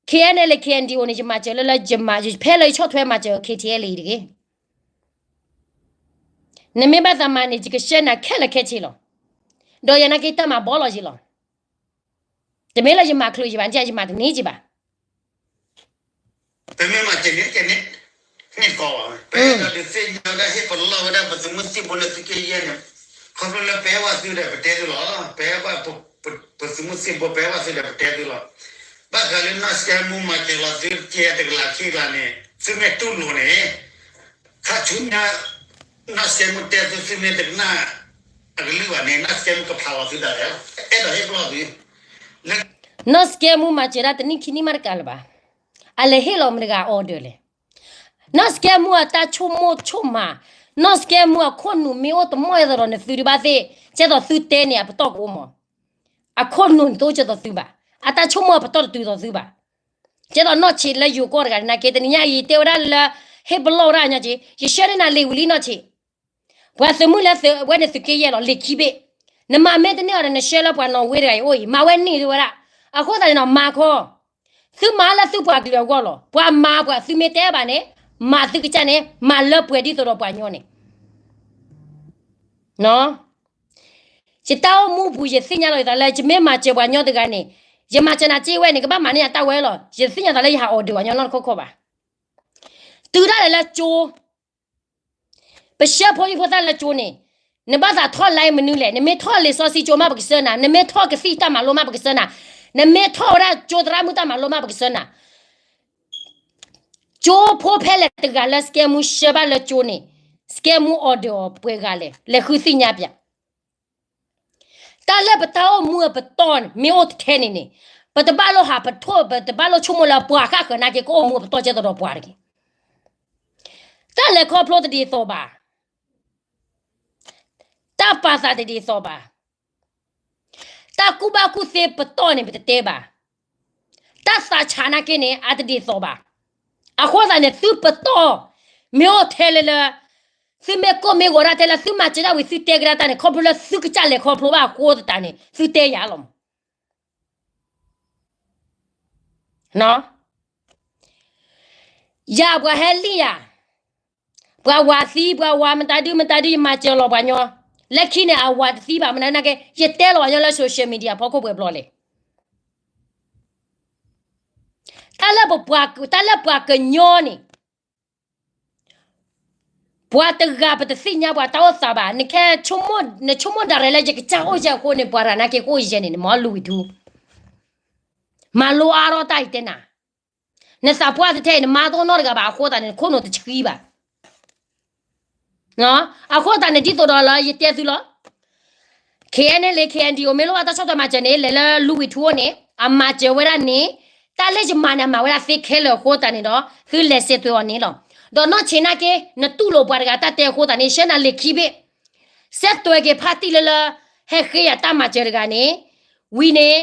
ခ့အဲနလ့ ခ့အဲနဒံၣ်အိၣ်န့ၣ် ယမၤစၢၤလၢလၢယမၤ ဖဲလၢယဆီၣ်ထွဲမၤစၢၤ ခ့ထံအဲလ့ အံၤတဂ့ၤ နမ့ၢ်ဘၣ်သးမၤန့ၣ် ယကဆှၢနၤခဲလၢာ်ခဲဆ့လီၤ ဒီးယၤနာ်က့တၢ်မၤဘီၣ်လီၤယံၤလီၤ တမ့ၢ်လၢယမၤချုးယံၤဘၣ် ယမၤတန့ၢ်က့ၤဘၣ် ပမ့ၢ်မၤစၢၤန့ၣ်ကဲန့ၣ် န့ၢ်ကီးဘၣ် ပအဲၣ်ဒိးဒုးသ့ၣ်ညါဝဲဒၣ် ဟ့ၣ်ပလီၢ်ဝဲဒၣ်ပသုးမုၢ်သံၣ်ဘိလၢသုးက့ယဲၢ်န့ၣ် ခီဖျိလၢပအဲၣ်ဝဲသုဒီးပတဲသုလီၤ ပအဲၣ်ဝဲ ပသုးမုၢ်သံၣ်ဘိပအဲၣ်ဝဲသုဒီးပတဲသုလီၤ ဘၣ်ဃးလၢနီၢ်စကဲမူမၤစၢၤလီၤသုကဲတကလးခံကလးန့ၣ် သုမ့ၢ်တူၢ်လိာ်န့ၣ် ခါဆူညါ နီၢ်စကဲမူတဲသု သုမ့ၢ်တကနၣ် အကလုၢ်ဘၣ်န့ၣ် နီၢ်စကဲမူကဖးလီၤသုဒၣ်လဲာ်လီၤ အဲၣ်ဒိးဟ့ၣ်ပလီၢ်သု နီၢ်စကဲမူမၤစၢၤဒၣ်တနံၣ်ခံနံၣ်မးတကးလၢၤဘၣ် အလဲၤဟ့ၣ်လီၤမတၤတဂၤ order လဲၣ် နီၢ်စကဲမူအတၢ်ဆိကမိၣ်ဆိကမး နီၢ်စကဲမူအခိၣ်နူာ်မ့ၢ်အိၣ်တမီၢ်အသိးဒီးနသုတဘၣ်သ့ၣ် ကဲသိးသုတဲန့ၣ်အပတီၢ်ကအိၣ်မး အခိၣ်နူာ်န့ၣ်တအိၣ်ကဲသိးသုဘၣ် အတၢ်ဆိကမိၣ်အပတီၢ်တတုၤသိးသုဘၣ် ကဲသိးနီၢ်ဆံးလၢယိၤကီၢ်တဂၤန့ၣ် နာ်က့တနံၤညါအံၤ တဲဝဲဒၣ်လၢ ဟ့ၣ်ပလီၢ်ဝဲဒၣ်ညီက့ ယဆှၢန့ၢ်နၤလံာ်ဝံၤလံနီၢ်ဆံး ပှၤသုးမုၢ်လၢဝဲန့ၣ်သုးက့ယဲၢ်လီၤ လံာ်ခံဘ့ၣ် နမၤမ့ၢ်တန့ၢ်အီၤဒီး နဆှၢလၢပှၤနီၣ်ဝ့တဂၤအံၤအိၣ်အံၤ မၤဝဲန့ၢ်ဝဲဒၣ် အဃိသတးန့ၣ်ဒီး မၤခီ သုမၤလၢသုပှၤကလုာ်အဂီၢ်လီၤ ပှၤမၤပှၤသုမ့ၢ်တဲဘၣ်န့ၣ် မၤသုကစၢ်န့ၣ် မၤလၢပှဲၤဒ်သိးဒီးပှၤညီန့ၣ် ယတၢ်အိၣ်မူပူၤ ယသ့ၣ်ညါလီၤယသးလၢ ယမ့ၢ်မၤစၢၤပှၤညီတဂၤန့ၣ် ယမၤစၢၤနၤစ့ဝဲန့ၣ် ကဘၣ်မၤန့ၢ်ယတၢ်ဝဲလီၤ ယသ့ၣ်ညါသးလၢယဟး order ပှၤညီနီတခီခီဘၣ် တုၤဒၣ်လဲာ်လၢကၠိ ပဆှၢဖိလံၤဖိသၣ်လၢကၠိန့ၣ် နဘၣ်သးထီၣ် line မနုၤလဲၣ် နမ့ၢ်ထီၣ်လံာ်စီဆှံကၠိမးပကဆှၢနၤ နမ့ၢ်ထီၣ်ကသံၣ်တၢ်မၤလိမးပကဆှၢနၤ နမ့ၢ်ထီၣ်ဝဲဒၣ်ကၠိသရၣ်မုၣ်တၢ်မၤလိမးပကဆှၢနၤ ကၠိဖိဖဲလဲၣ်တဂၤလၢ စကဲမူ ဆှၢဘၣ်လၢကၠိန့ၣ် စကဲမူ order အီၤပှဲၤဂၤလဲၣ် လဲၤဃုသ့ၣ်ညါပၠး တၢ်လၢပတၢ်အိၣ်မူအပတီၢ်မ့ၢ်အိၣ်ထဲန့ၣ်န့ၣ် ပတဘၣ်လိၣ်ဟးပထိၣ် ပတဘၣ်လိၣ်ဆိကမိၣ်လၢပှၤဃၣ်ဃၢၤနာ်က့ ကအိၣ်မူအပတီၢ်ကဲသိးဒီးပှၤတဂ့ၤ တၢ်လဲၤခီဖျိတဒ်သိးဘၣ် တၢ်ပာ်သးတဒ်သိးဘၣ် တၢ်ကူၣ်ဘၣ်ကူၣ်သ့ပတီၢ်န့ၣ် ပတတဲဘၣ် တၢ်သးဆးနာ်က့န့ၣ် အတဒ်သိးဘၣ် အဃိသတးန့ၣ် သုပတီၢ်မ့ၢ်အိၣ်ထဲလၢလၢ သုမ့ၢ်ကိၢ်မ့ၢ်ဂီၤဒၣ်ထဲလၢ သုမၤစၢၤဒၣ်ဝံၤ သုတဲကဒါတၢ်န့ၣ် ခီဖျိလၢသုကစၢ်လဲၤခီဖျိဘၣ်အဃိသတးန့ၣ် သုတဲယၤလီၤမး ယၤပှၤဟဲလံယၤ ပှၤဝၤသံ ပှၤဝၤမတၤဒုမတၤဒု ယမၤစၢၤလီၤပှၤညီ လၢခံန့ၣ် အဝၤတသံဘၣ်မနုၤနာ်က့ ယတဲလီၤပှၤညီလၢ social media ဖီခိၣ်ပှဲၤဘျီလဲၣ် တၢ်လၢပပှၤ တၢ်လၢပှၤကညီန့ၣ် ပှၤတဂၤပတသ့ၣ်ညါပှၤတၢ်အိၣ်သးဘၣ် နဆိကမိၣ်ဒၣ်ရဲၣ်လၢ ယကစၢ်အိၣ်ယဲၢ်အဃိန့ၣ် ပှၤရၤနာ်က့ကအိၣ်ယဲၢ်န့ၣ် နမ့ၢ်လူဝံထူ မၤလိအါထီၣ်တၢ်အံၤတဲနၤ နသးပှၢ်တထဲအံၤ နမါတအိၣ်နီတဂၤဘၣ်အဃိသတးန့ၣ် နခိၣ်နူာ်တဆှံဘၣ် အဃိသတးန့ၣ် ဒ်သိးဒီးလၢယတဲသုလီၤ KNLA KNDO မ့ၢ်လိၣ်ဘၣ်တၢ်ဆီၣ်ထွဲမၤစၢၤန့ၣ် လဲၤလၢလူဝံထူအိၣ်န့ၣ် အမၤစၢၤဝဲဒၣ်န့ၣ် တၢ်လၢယမၤန့ၣ် အမၤဝဲဒၣ်သ့ခဲလၢာ်အဃိသတးန့ၣ်ဒီး သုလဲၤစဲးသွဲၣ်အီၤန့ၣ်လီၤ. ဒီးနီၢ်ဆံးနာ်က့ နတူၢ်လိာ်ပှၤတဂၤတၢ်တဲအဃိသတးန့ၣ် ဆှၢနၤလံာ်ခံဘ့ၣ် စဲးသွဲၣ်က့ၤဖါတံၢ်လၢလၢ ဟဲဃ့ယၤတၢ်မၤစၢၤတဂၤန့ၣ် ဝံၤန့ၣ်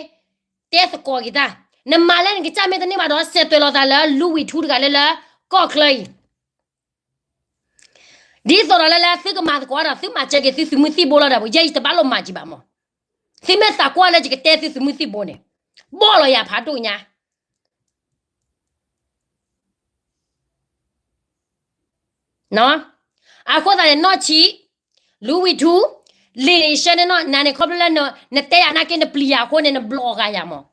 တဲသကိးက့ၤတၢ် နမၤလၢနကစၢ်မ့ၢ်တန့ၢ်ဘၣ်ဒီး စဲးသွဲၣ်လိာ်သးလၢလူဝံထူတဂၤလၢလၢ ကီၢ်ချၢအံၤ ဒ်သိးဒီးလၢလၢသုကမၤသကိးဒီး သုမၤစၢၤက့ၤသုသုးမုၢ်သံၣ်ဘိလီၤဒီး ယဲယတဘၣ်လိၣ်မၤကံဘၣ်မး. သုမ့ၢ်သးကွၢ်လၢယကတဲသုသုးမုၢ်သံၣ်ဘိန့ၣ် ဘီၣ်လီၤယၤဖးဒိၣ်ညါ အဃိသတးန့ၣ် နီၢ်ဆံး လူဝံထူ လံာ်န့ၣ် ယဆှၢန့ၢ်နီၢ် နၤန့ၣ် ခီဖျိလၢ နတဲယၤနာ်က့ နပျံၤယၤအဃိန့ၣ် နဘျီၣ်ဂၤယၤမး.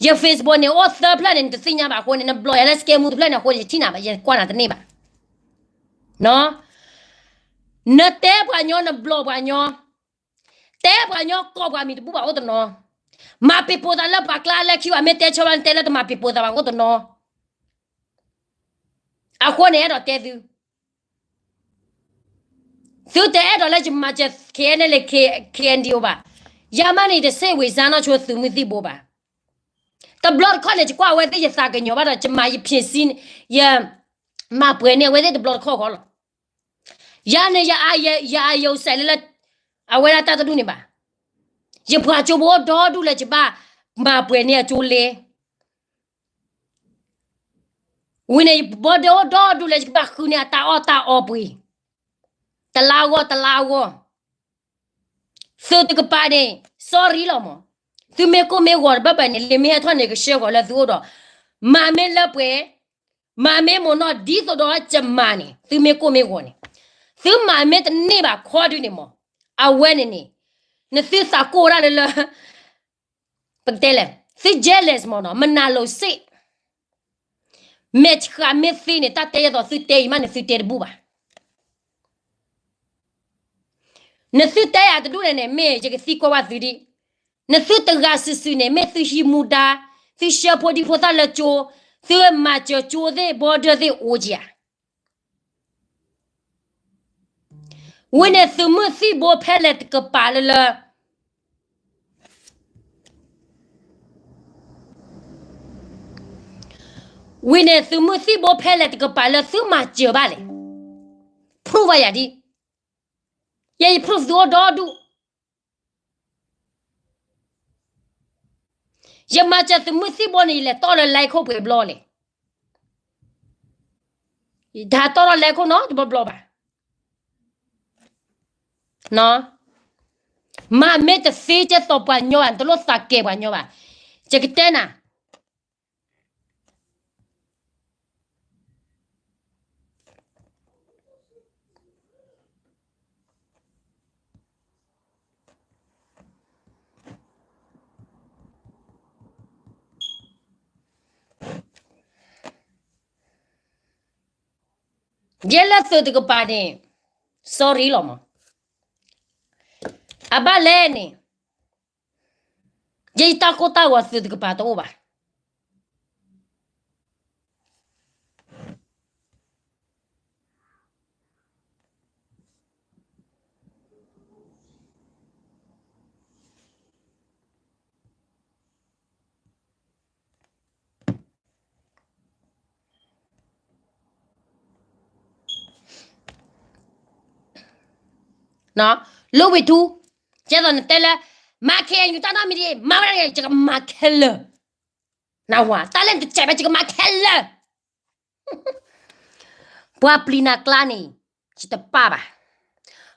ယ Facebook န့ၣ် အိၣ်သၢဖျၢၣ်န့ၣ် နတသ့ၣ်ညါဘၣ်အဃိန့ၣ် နဘျီၣ်ယၤလၢ scam တဖျၢၣ်န့ၣ်အဃိန့ၣ် ယထံၣ်နၤဘၣ် ယကွၢ်နၤတန့ၢ်ဘၣ်. နတဲပှၤညီ နဘျီၣ်ပှၤညီ တဲပှၤညီကိးပှၤမံၤတဘူၣ်ဘၣ်အိၣ်တနီၤ. မၤပ့ၤပိာ်သးလၢပှၤကျါလၢခံဘၣ်, မ့ၢ်တဲဆၢဘၣ်န့ၣ် တဲလၢတမၤပ့ၤပိာ်သးဘၣ် အိၣ်တနီၤ. အဃိန့ၣ် အဲၣ်ဒိးတဲသု, သုတအဲၣ်ဒိးလၢယမၤစၢၤ K N L A K N D O ဘၣ်. ယၤမးန့ၣ် တစ့ၣ်ဝံၤစါနီၢ်ဆိသုးမုၢ်သံၣ်ဘိဘၣ်. တဘျီတခီၣ်န့ၣ် ယကွၢ်ဝဲသ့ၣ်ယသးကညီၤဘၣ်ဒီး ယမၤယဖံးစံ, ယမၤပှဲၤန့ၢ်အဝဲသ့ၣ်တဘျီတခီၣ်ဃီလီၤ. ယၤန့ၣ် ယအယုံစဲးလၢ အဝဲဒၣ်တၢ်တဒူၣ်န့ၣ်ဘၣ်. ယပှၤကၠိဖိအိၣ်ဒီဒူၣ်လၢယကဘၣ်မၤပှဲၤန့ၢ်အကၠိလဲ ဝံၤန့ၣ် ယဘီဒၢအိၣ်ဒီဒူၣ်လၢယကဘၣ်ဃုန့ၢ်အတၢ်အီၣ်တၢ်အီပှ့ၤ, တလါအဂီၢ်တလါအဂီၢ်. သုးတကပၤန့ၣ် sorry လီၤမး, သုမ့ၢ်ကိၢ်မ့ၢ်ဂီၤတဘၣ်ဘၣ်န့ၣ် လံာ်မ့ၢ်ဟဲထီၣ်န့ၣ် ကဆှၢဃီၤလၢသုအိၣ်ဒီး မၤမ့ၢ်လၢပှဲၤ, မၤမ့ၢ်မိၢ်နီၢ်ဒ်သိးဒီးယမၤန့ၣ် သုမ့ၢ်ကိၢ်မ့ၢ်ဂီၤန့ၣ်, သုမၤမ့ၢ်တန့ၢ်ဘၣ်ခီဒုန့ၣ်မး, အဝဲန့ၣ်န့ၣ် နသုသးကိၢ်ဒၣ်လၢလၢ ပကတဲလဲၣ်, သု jealous မးနီၤ, မနၤလိၤစ့ၣ်. မဲာ်ဆှးမ့ၢ်သ့န့ၣ် တၢ်တဲယဲသိးသုတဲအံၤမးန့ၣ် သုတဲတဘူၣ်ဘၣ်. နသုတဲယၤတဒူၣ်န့ၣ်န့ၣ် မ့ၢ်ယကသံကွၢ်ဘၣ်သုဒံး, နသုတဂၤစုာ်စုာ်န့ၣ် မ့ၢ်သုဟံးမူဒါ, သုဆှၢဖိဒံဖိသၣ်လၢကၠိ, သုမၤစၢၤကၠိသ့ၣ် ဘီဒၢသ့ၣ်အိၣ်ကဧါ. ဝံၤန့ၣ်သုးမုၢ်သံၣ်ဘိဖဲလဲၣ်တကပၤလၢလၢ ဝံၤန့ၣ်သုးမုၢ်သံၣ်ဘိဖဲလဲၣ်တကပၤလၢသုမၤစၢၤဘၣ်လဲၣ်. prove ဘၣ်ယၤဒ်, ယဲယ prove သုအိၣ်ဒီဒူၣ်. ယမၤစၢၤသုးမုၢ်သံၣ်ဘိန့ၣ် ယလဲၤတီၢ်လၢ လဲခိၣ်ပှဲၤဘျီလဲၣ်. ယတဟးတီၢ်ထီၣ်လဲခိၣ်နီတဘျီဘျီဘၣ်. မၤမ့ၢ်တသ့ကဲသိးပှၤညီဘၣ်, နတလိၣ်သးကဲၤပှၤညီဘၣ်. ယကတဲနၤ ယဲလၢသုးတကပၤန့ၣ် sorry လီၤမး. အဘၣ်လဲၣ်န့ၣ် ယဲယတၢ်ကိၢ်တၢ်ဂီၤသုးတကပၤတအိၣ်ဘၣ်. လၢဝံၤထူ, ကဲသိးနတဲလၢ မၤ K N U တၢ်နီတမံၤဒံး, မၤဝဲဒၣ်န့ၣ် ယကမၤခဲလၢာ်. နၢ်ဟူဧါ, တၢ်လၢနတစဲးဘၣ် ယကမၤခဲလၢာ်. ပှၤပျံၤနၤကျါန့ၣ် ယတပၣ်ဘၣ်.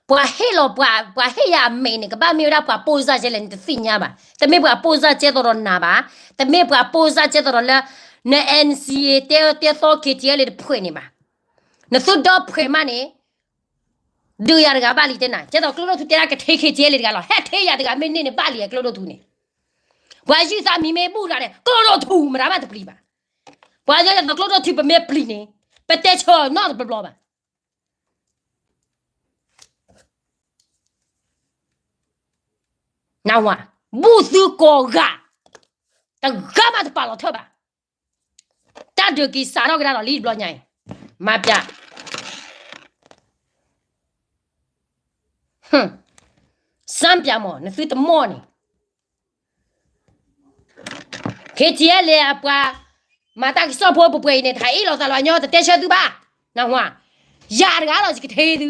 ပှၤဟ့ၣ်လီၤပှၤ, ပှၤဟ့ၣ်ယၤအမဲာ်န့ၣ် ကဘၣ်မ့ၢ်ဝဲဒၣ်ပှၤပိၢ်စၢ်ကဲလဲၣ် နတသ့ၣ်ညါဘၣ်. တမ့ၢ်ပှၤပိၢ်စၢ်ကဲသိးဒီးနၤဘၣ်. တမ့ၢ်ပှၤပိၢ်စၢ်ကဲသိးဒီးလၢ န N C A တဲတဲသီ K T L A တဖှဲးန့ၣ်ဘၣ်. နသုဒီဖှဲးမးန့ၣ် ဒုးယၤတဂၤဘၣ်လံတဲနၤ, ကဲသိးကျိဒိၣ်ထူတဲဒၣ်ကထ့ K T L A တဂၤလီၤ. ဟဲထ့ယၤတဂၤမ့ၢ်န့ၢ်န့ၣ် ဘၣ်လံကျိဒိၣ်ထူန့ၣ်. ပှၤယုၢ်သးမံၤမ့ၢ်ဘူၣ်တဂၤန့ၣ် ကျိဒိၣ်ထူမတၤမးတပျံၤဘၣ်. ပှၤယဲသိးကျိဒိၣ်ထူပမ့ၢ်ပျံၤန့ၣ် ပတဲဆၢနီတဘျီဘျီဘၣ်. နၢ်ဟူဧါ, ဘူၣ်သုကိးဂၤ, တဂၤမးတပာ်လီၤထၢၣ်ဘၣ်. တၢ်ဒုးက့ၤစးထီၣ်ကဒါဒီးလံတဘျီညါအံၤ, မၤပျး, စမ်းပြမး နသုတမီၢ်န့ၣ် K T L A အပှၤ မၤတၢ်ကစီၣ်ဖိပှဲၤပှဲၤအံၤန့ၣ် တဟးအ့ၣ်လိာ်သးလီၤညီ တတဲဆၢသုဘၣ်. နၢ်ဟူဧါ, ယၤတဂၤလီၤ ယကထ့သု.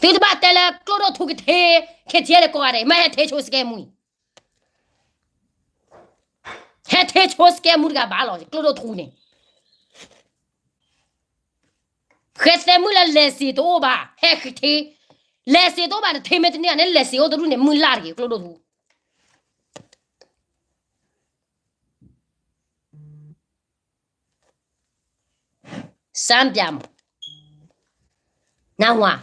သုတဘၣ်တဲလၢကျိဒိၣ်ထူကထ့ K T L A ကိးဂၤဒဲး မ့ၢ်ဟဲထ့ဆိစကဲမူအံၤ, ဟဲထ့ဆိစကဲမူတဂၤဘၣ်လီၤ ကျိဒိၣ်ထူန့ၣ်. ဃဲသဲမုၢ်လၢလဲၤစ့တအိၣ်ဘၣ် ဟဲထ့, လဲၤစ့တအိၣ်ဘၣ် နထ့မ့ၢ်တန့ၢ်န့ၣ် လဲၤစ့အိၣ်တဒူၣ်န့ၣ် မုၢ်လၢ်တဂ့ၤ ကျိဒိၣ်ထူ. စမ်းပြမး, နၢ်ဟူဧါ,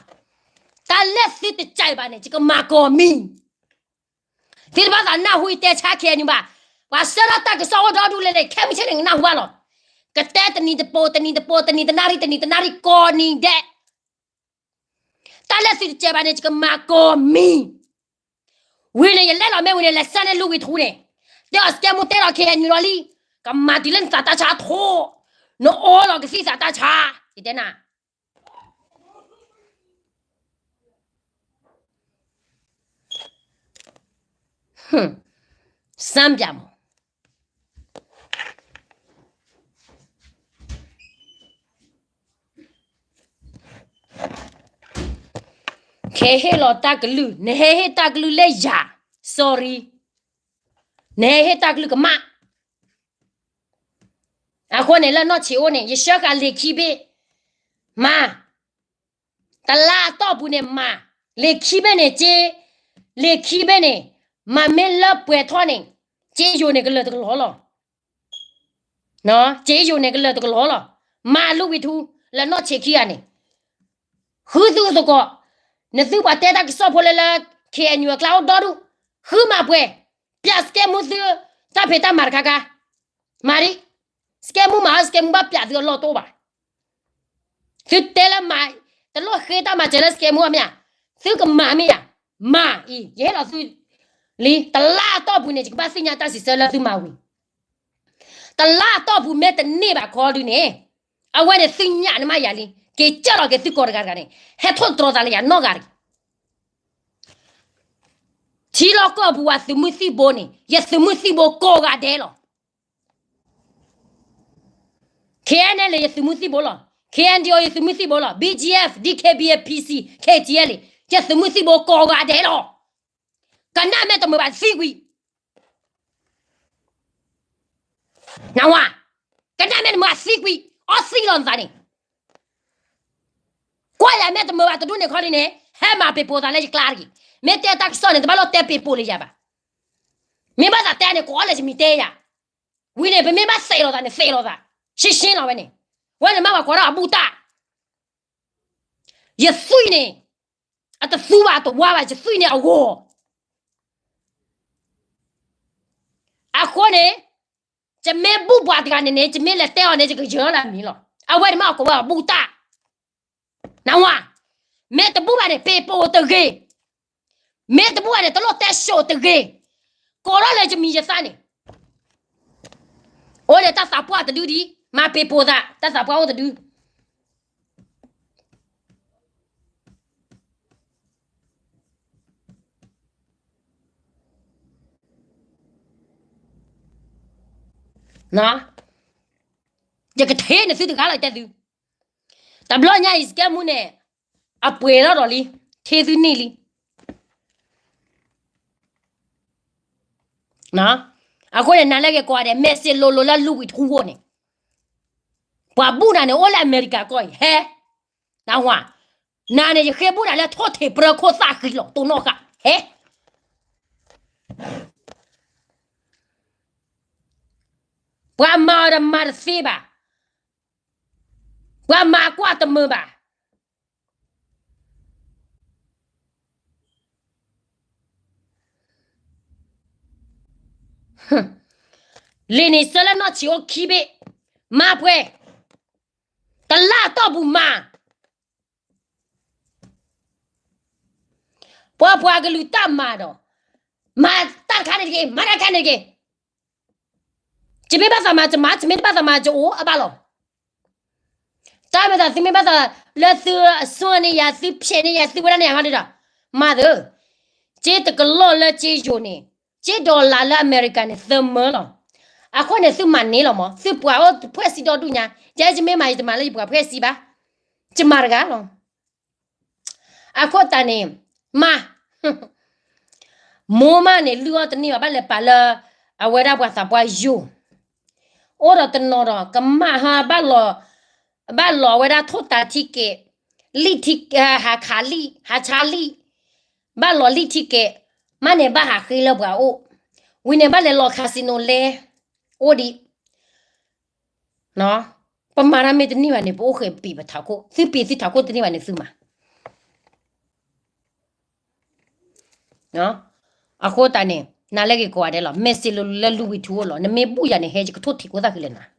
တၢ်လၢသုတစဲးဘၣ်န့ၣ် ယကမၤကိးမံၤ. သုတဘၣ်သးနၢ်ဟူအံၤတဲဆါ K N U ဘၣ်. ပှၤဆှၢထီၣ်တၢ်ကစီၣ်အိၣ်ဒီဒူၣ်လဲၣ်န့ၣ် ခဲမုၢ်ဆ့ၣ်န့ၣ် နၢ်ဟူဘၣ်လီၤ. ကတဲတနံၤတပိၤ တနံၤတပိၤ တနံၤတနၣ်ရံၣ် တနံၤတနၣ်ရံၣ် ကိးနံၤဒဲး. တၢ်လၢသုတစဲးဘၣ်န့ၣ် ယကမၤကိးမံၤ. ဝံၤန့ၣ် ယလဲၤလီၤမ့ၢ်ဝံၤန့ၣ် လဲၤဆှၢန့ၢ်လူဝံၤထူန့ၣ်, တဲအီၤ စကဲမူ တဲလီၤ ခ့ၣ်အဲၣ်ယူၣ် လီၤလံ, ကမၤတုၤလၢနသးတၢ်ဆါထိ, နအီလီၤကသံၣ်သးတၢ်ဆါ, ယတဲနၤ စမ်းပြမး. ခဲဟ့ၣ်လီၤတၢ်ကလုၢ်, နဟဲဟ့ၣ်တၢ်ကလုၢ်လၢယၤ, sorry, နဟဲဟ့ၣ်တၢ်ကလုၢ်ကမၣ်. အဃိန့ၣ် လၢနီၢ်ဆံးအိၣ်န့ၣ် ယဆှၢဃာ်လံာ်ခံဘ့ၣ်, မၤ တလါအတီၢ်ပူၤန့ၣ်မၤ, လံာ်ခံဘ့ၣ်န့ၣ်က့, လံာ်ခံဘ့ၣ်န့ၣ်, မၤမ့ၢ်လၢပှဲၤထီၣ်န့ၣ်, က့ယိၤန့ၣ်ကလၢာ်တကလီၤလီၤ. က့ယိၤန့ၣ်ကလၢာ်တကလီၤလီၤ. မၤလူဝံၤထူ, လၢနီၢ်ဆံးခံဂၤန့ၣ်, ဃုသုသကိး, နသုပှၤတဲတၢ်ကစီၣ်ဖိလၢလၢ ခ့ၣ်အဲၣ်ယူၣ် အကျါအိၣ်ဒီဒူၣ်, ဃုမၤပှဲၤ, ပျးစကဲမူသု, တၢ်ဖံးတၢ်မၤတခါခါ, မၤဒံး, စကဲမူမၤအီၤ စကဲမူဘၣ်ပျးသုအလီၢ်တအိၣ်ဘၣ်. သုတဲလၢမၤ, တလိၣ်ဃ့တၢ်မၤစၢၤလၢစကဲမူအမ့ၢ်ဧါ, သုကမၤမ့ၢ်ဧါ, မၤအံၤ ယဟ့ၣ်လီၤသုလံ, တလါအတီၢ်ပူၤန့ၣ် ယကဘၣ်သ့ၣ်ညါတၢ်စံးဆၢလၢသုမၤဝံၤ, တလါအတီၢ်ပူၤမ့ၢ်တန့ၢ်ဘၣ်ခီဒုန့ၣ်, အဝဲန့ၣ်သ့ၣ်ညါန့ၣ်မးယၤလံ, က့ၤကၢ်လီၤက့ၤသုကိးတဂၤတဂၤန့ၣ် ဟဲထိၣ်သတြီၤသးလၢယၤနီတဂၤတဂ့ၤ. ထံလီၢ်ကီၢ်ပူၤပှၤသုးမုၢ်သံၣ်ဘိန့ၣ် ယသုးမုၢ်သံၣ်ဘိကိးဂၤဒဲးလီၤ. ခ့ၣ်အဲၣ်ယူၣ် ယသုးမုၢ်သံၣ်ဘိလီၤ, ခ့ၣ်အဲၣ်ယူၣ် ယသုးမုၢ်သံၣ်ဘိလီၤ, BGF, DKBA, PC, KTLA, ယသုးမုၢ်သံၣ်ဘိကိးဂၤဒဲးလီၤ. ကနၣ်မ့ၢ်တမုာ်ဘၣ်သံကွံာ်, နဝၤ, ကနၣ်မ့ၢ်တမုာ်ဘၣ်သံကွံာ်, အီသံလီၤနသးန့ၣ် ကွၢ်ယၤမ့ၢ်တမုာ်ဘၣ်တဒူၣ်န့ၣ်ခီဒုန့ၣ် ဟဲမၤပ့ၤပိာ်သးလၢယကျါတဂ့ၤ. မ့ၢ်တဲတၢ်ကစီၣ်န့ၣ် တဘၣ်လိၣ်တဲပ့ၤပိာ်လၢယၤဘၣ်. မ့ၢ်ဘၣ်သးတဲန့ၣ် ကိးလၢယမံၤတဲယၤ, ဝံၤန့ၣ် ပမ့ၢ်ဘၣ်သ့ၣ်လီၤသးန့ၣ် သ့ၣ်လီၤသး, ရှင်းရှင်းလီၤဝဲန့ၣ်, ဝဲန့ၣ်မ့ၢ်ပှၤကိးထီၣ်အဘူၣ်တၢ်, ယသွံၣ်န့ၣ် အတသူဘၣ်အတဝါဘၣ် ယသွံၣ်န့ၣ်အဂီၤ အဃိန့ၣ်, ယမ့ၢ်ဘူၣ်ပှၤတဂၤန့ၣ်န့ၣ် ယမ့ၢ်လဲၤတဲအီၤန့ၣ် ယကယၢၤလၢအမံၤလီၤ. အဝဲန့ၣ်မ့ၢ်အကိးဝဲအဘူၣ်တၢ်, နဝၤ, မ့ၢ်တဘူၣ်ဘၣ်န့ၣ် ပ့ၤပိာ်တဂ့ၤ, မ့ၢ်တဘူၣ်ဘၣ်န့ၣ် တလိၣ်တဲဆိးတဂ့ၤ, ကိးထီၣ်လၢယမံၤယသၣ်န့ၣ်, အိၣ်ဒီးတၢ်သးပှၢ်တဒုဒံး, မၤပ့ၤပိာ်သး တၢ်သးပှၢ်အိၣ်တဒု ယကထ့န့ၢ်သုတဂၤလီၤတဲသု, တဘျီညါအံၤ စကဲမူန့ၣ် အပှဲၤထီၣ်ဒီးလံ, ထ့သုန့ၢ်လံ. အဃိန့ၣ် နၤလၢက့ၤကွၢ်ဒီး message လိၤလိၤလၢလူဝံၤထူအအိၣ်န့ၣ်, ပှၤဘူၣ်နၤန့ၣ် အိၣ်လၢအမဲရကၤကီၢ်အံၤ ဟဲ, နဝၤ, နၤန့ၣ် ယဃ့ဘူၣ်နၤလၢထိၣ်ထံးပြၢခိၣ်သၣ်ဃံလီၤ တိၢ်နီၣ်ဃာ် ဟဲ ပှၤမၤအီၤဒီးမၤတသ့ဘၣ်, ပှၤမၤကွၢ်တမုာ်ဘၣ်. လံာ်န့ၣ်ဆှၢလၢနီၢ်ဆံးအိၣ်ခံဘ့ၣ်, မၤပှဲၤ, တလါအတီၢ်ပူၤမၤ ပှၤပှၤကလုာ်တၢ်မၤဒီး, မၤတၢ်တခါန့ၣ်တက့ၢ်, မၤတၢ်တခါန့ၣ်တက့ၢ်. ယမ့ၢ်ဘၣ်သးမၤယမၤ, ယမ့ၢ်တဘၣ်သးမၤယအိၣ်အဘၣ်လီၤ. တၢ်မ့ၢ်သးသုမ့ၢ်ဘၣ်သးလၢသုအစွန့်န့ၢ်ယၤ, သုဖျဲးန့ၢ်ယၤ, သုဝဲဒၣ်န့ၣ်ယၤခီဒီး, မၤသၢ, က့တကလီၢ်လၢက့ယိၤန့ၣ်, က့ဒီးလၢလၢအမဲရကၤန့ၣ် သၢမၢလီၤ. အဃိန့ၣ်သုမၤန့ၢ်လီၤမး, သုပှၤအိၣ်တဖှဲၣ်စံးဒီဒူၣ်ညါ, ယဲယမ့ၢ်မၤယတမၤလၢယပှၤဖှဲၣ်စံးဘၣ်, ယမၤတဂၤလီၤ. အဃိသတးန့ၣ်, မၤ, မိၢ်မးန့ၣ် လုၢ်အီၣ်တန့ၢ်ဘၣ်, ဘၣ်လဲၤပာ်လၢ အဝဲဒၣ်ပှၤသးပှၢ်ယိာ်, အိၣ်ဒီးတနီၤဒီး ကမၣ်ဟါဘၣ်လီၤ, ဘၣ်လီၤအဝဲဒၣ်ထိၣ်တၤထံကဲး, လံၣ်ထံ, ဟးခးလံၣ်, ဟးဆါလံၣ်, ဘၣ်လီၤလံၣ်ထံကဲး, မးန့ၣ်ဘၣ်ဟးဃ့လၢပှၤအိၣ်, ဝံၤန့ၣ်ဘၣ်လဲၤလီၤ casino လဲ, အိၣ်ဒံး ပမၤတၢ်မ့ၢ်တန့ၢ်ဘၣ်န့ၣ် ပအိၣ်ဃ့ပံာ်ပထးခိၣ်, သုပံာ်သုထးခိၣ်တန့ၢ်ဘၣ်န့ၣ်သုမၤ. အဃိသတးန့ၣ် နၤလၢဂ့ၤကိးဂၤဒဲးလီၤ, မ့ၢ်စ့လိၤလိၤလၢလူဝံထူအိၣ်လီၤ, နမ့ၢ်ဘူၣ်ယၤန့ၣ် ဟဲယကထိၣ်ထံးကိသၣ်ဃံလၢနၤ.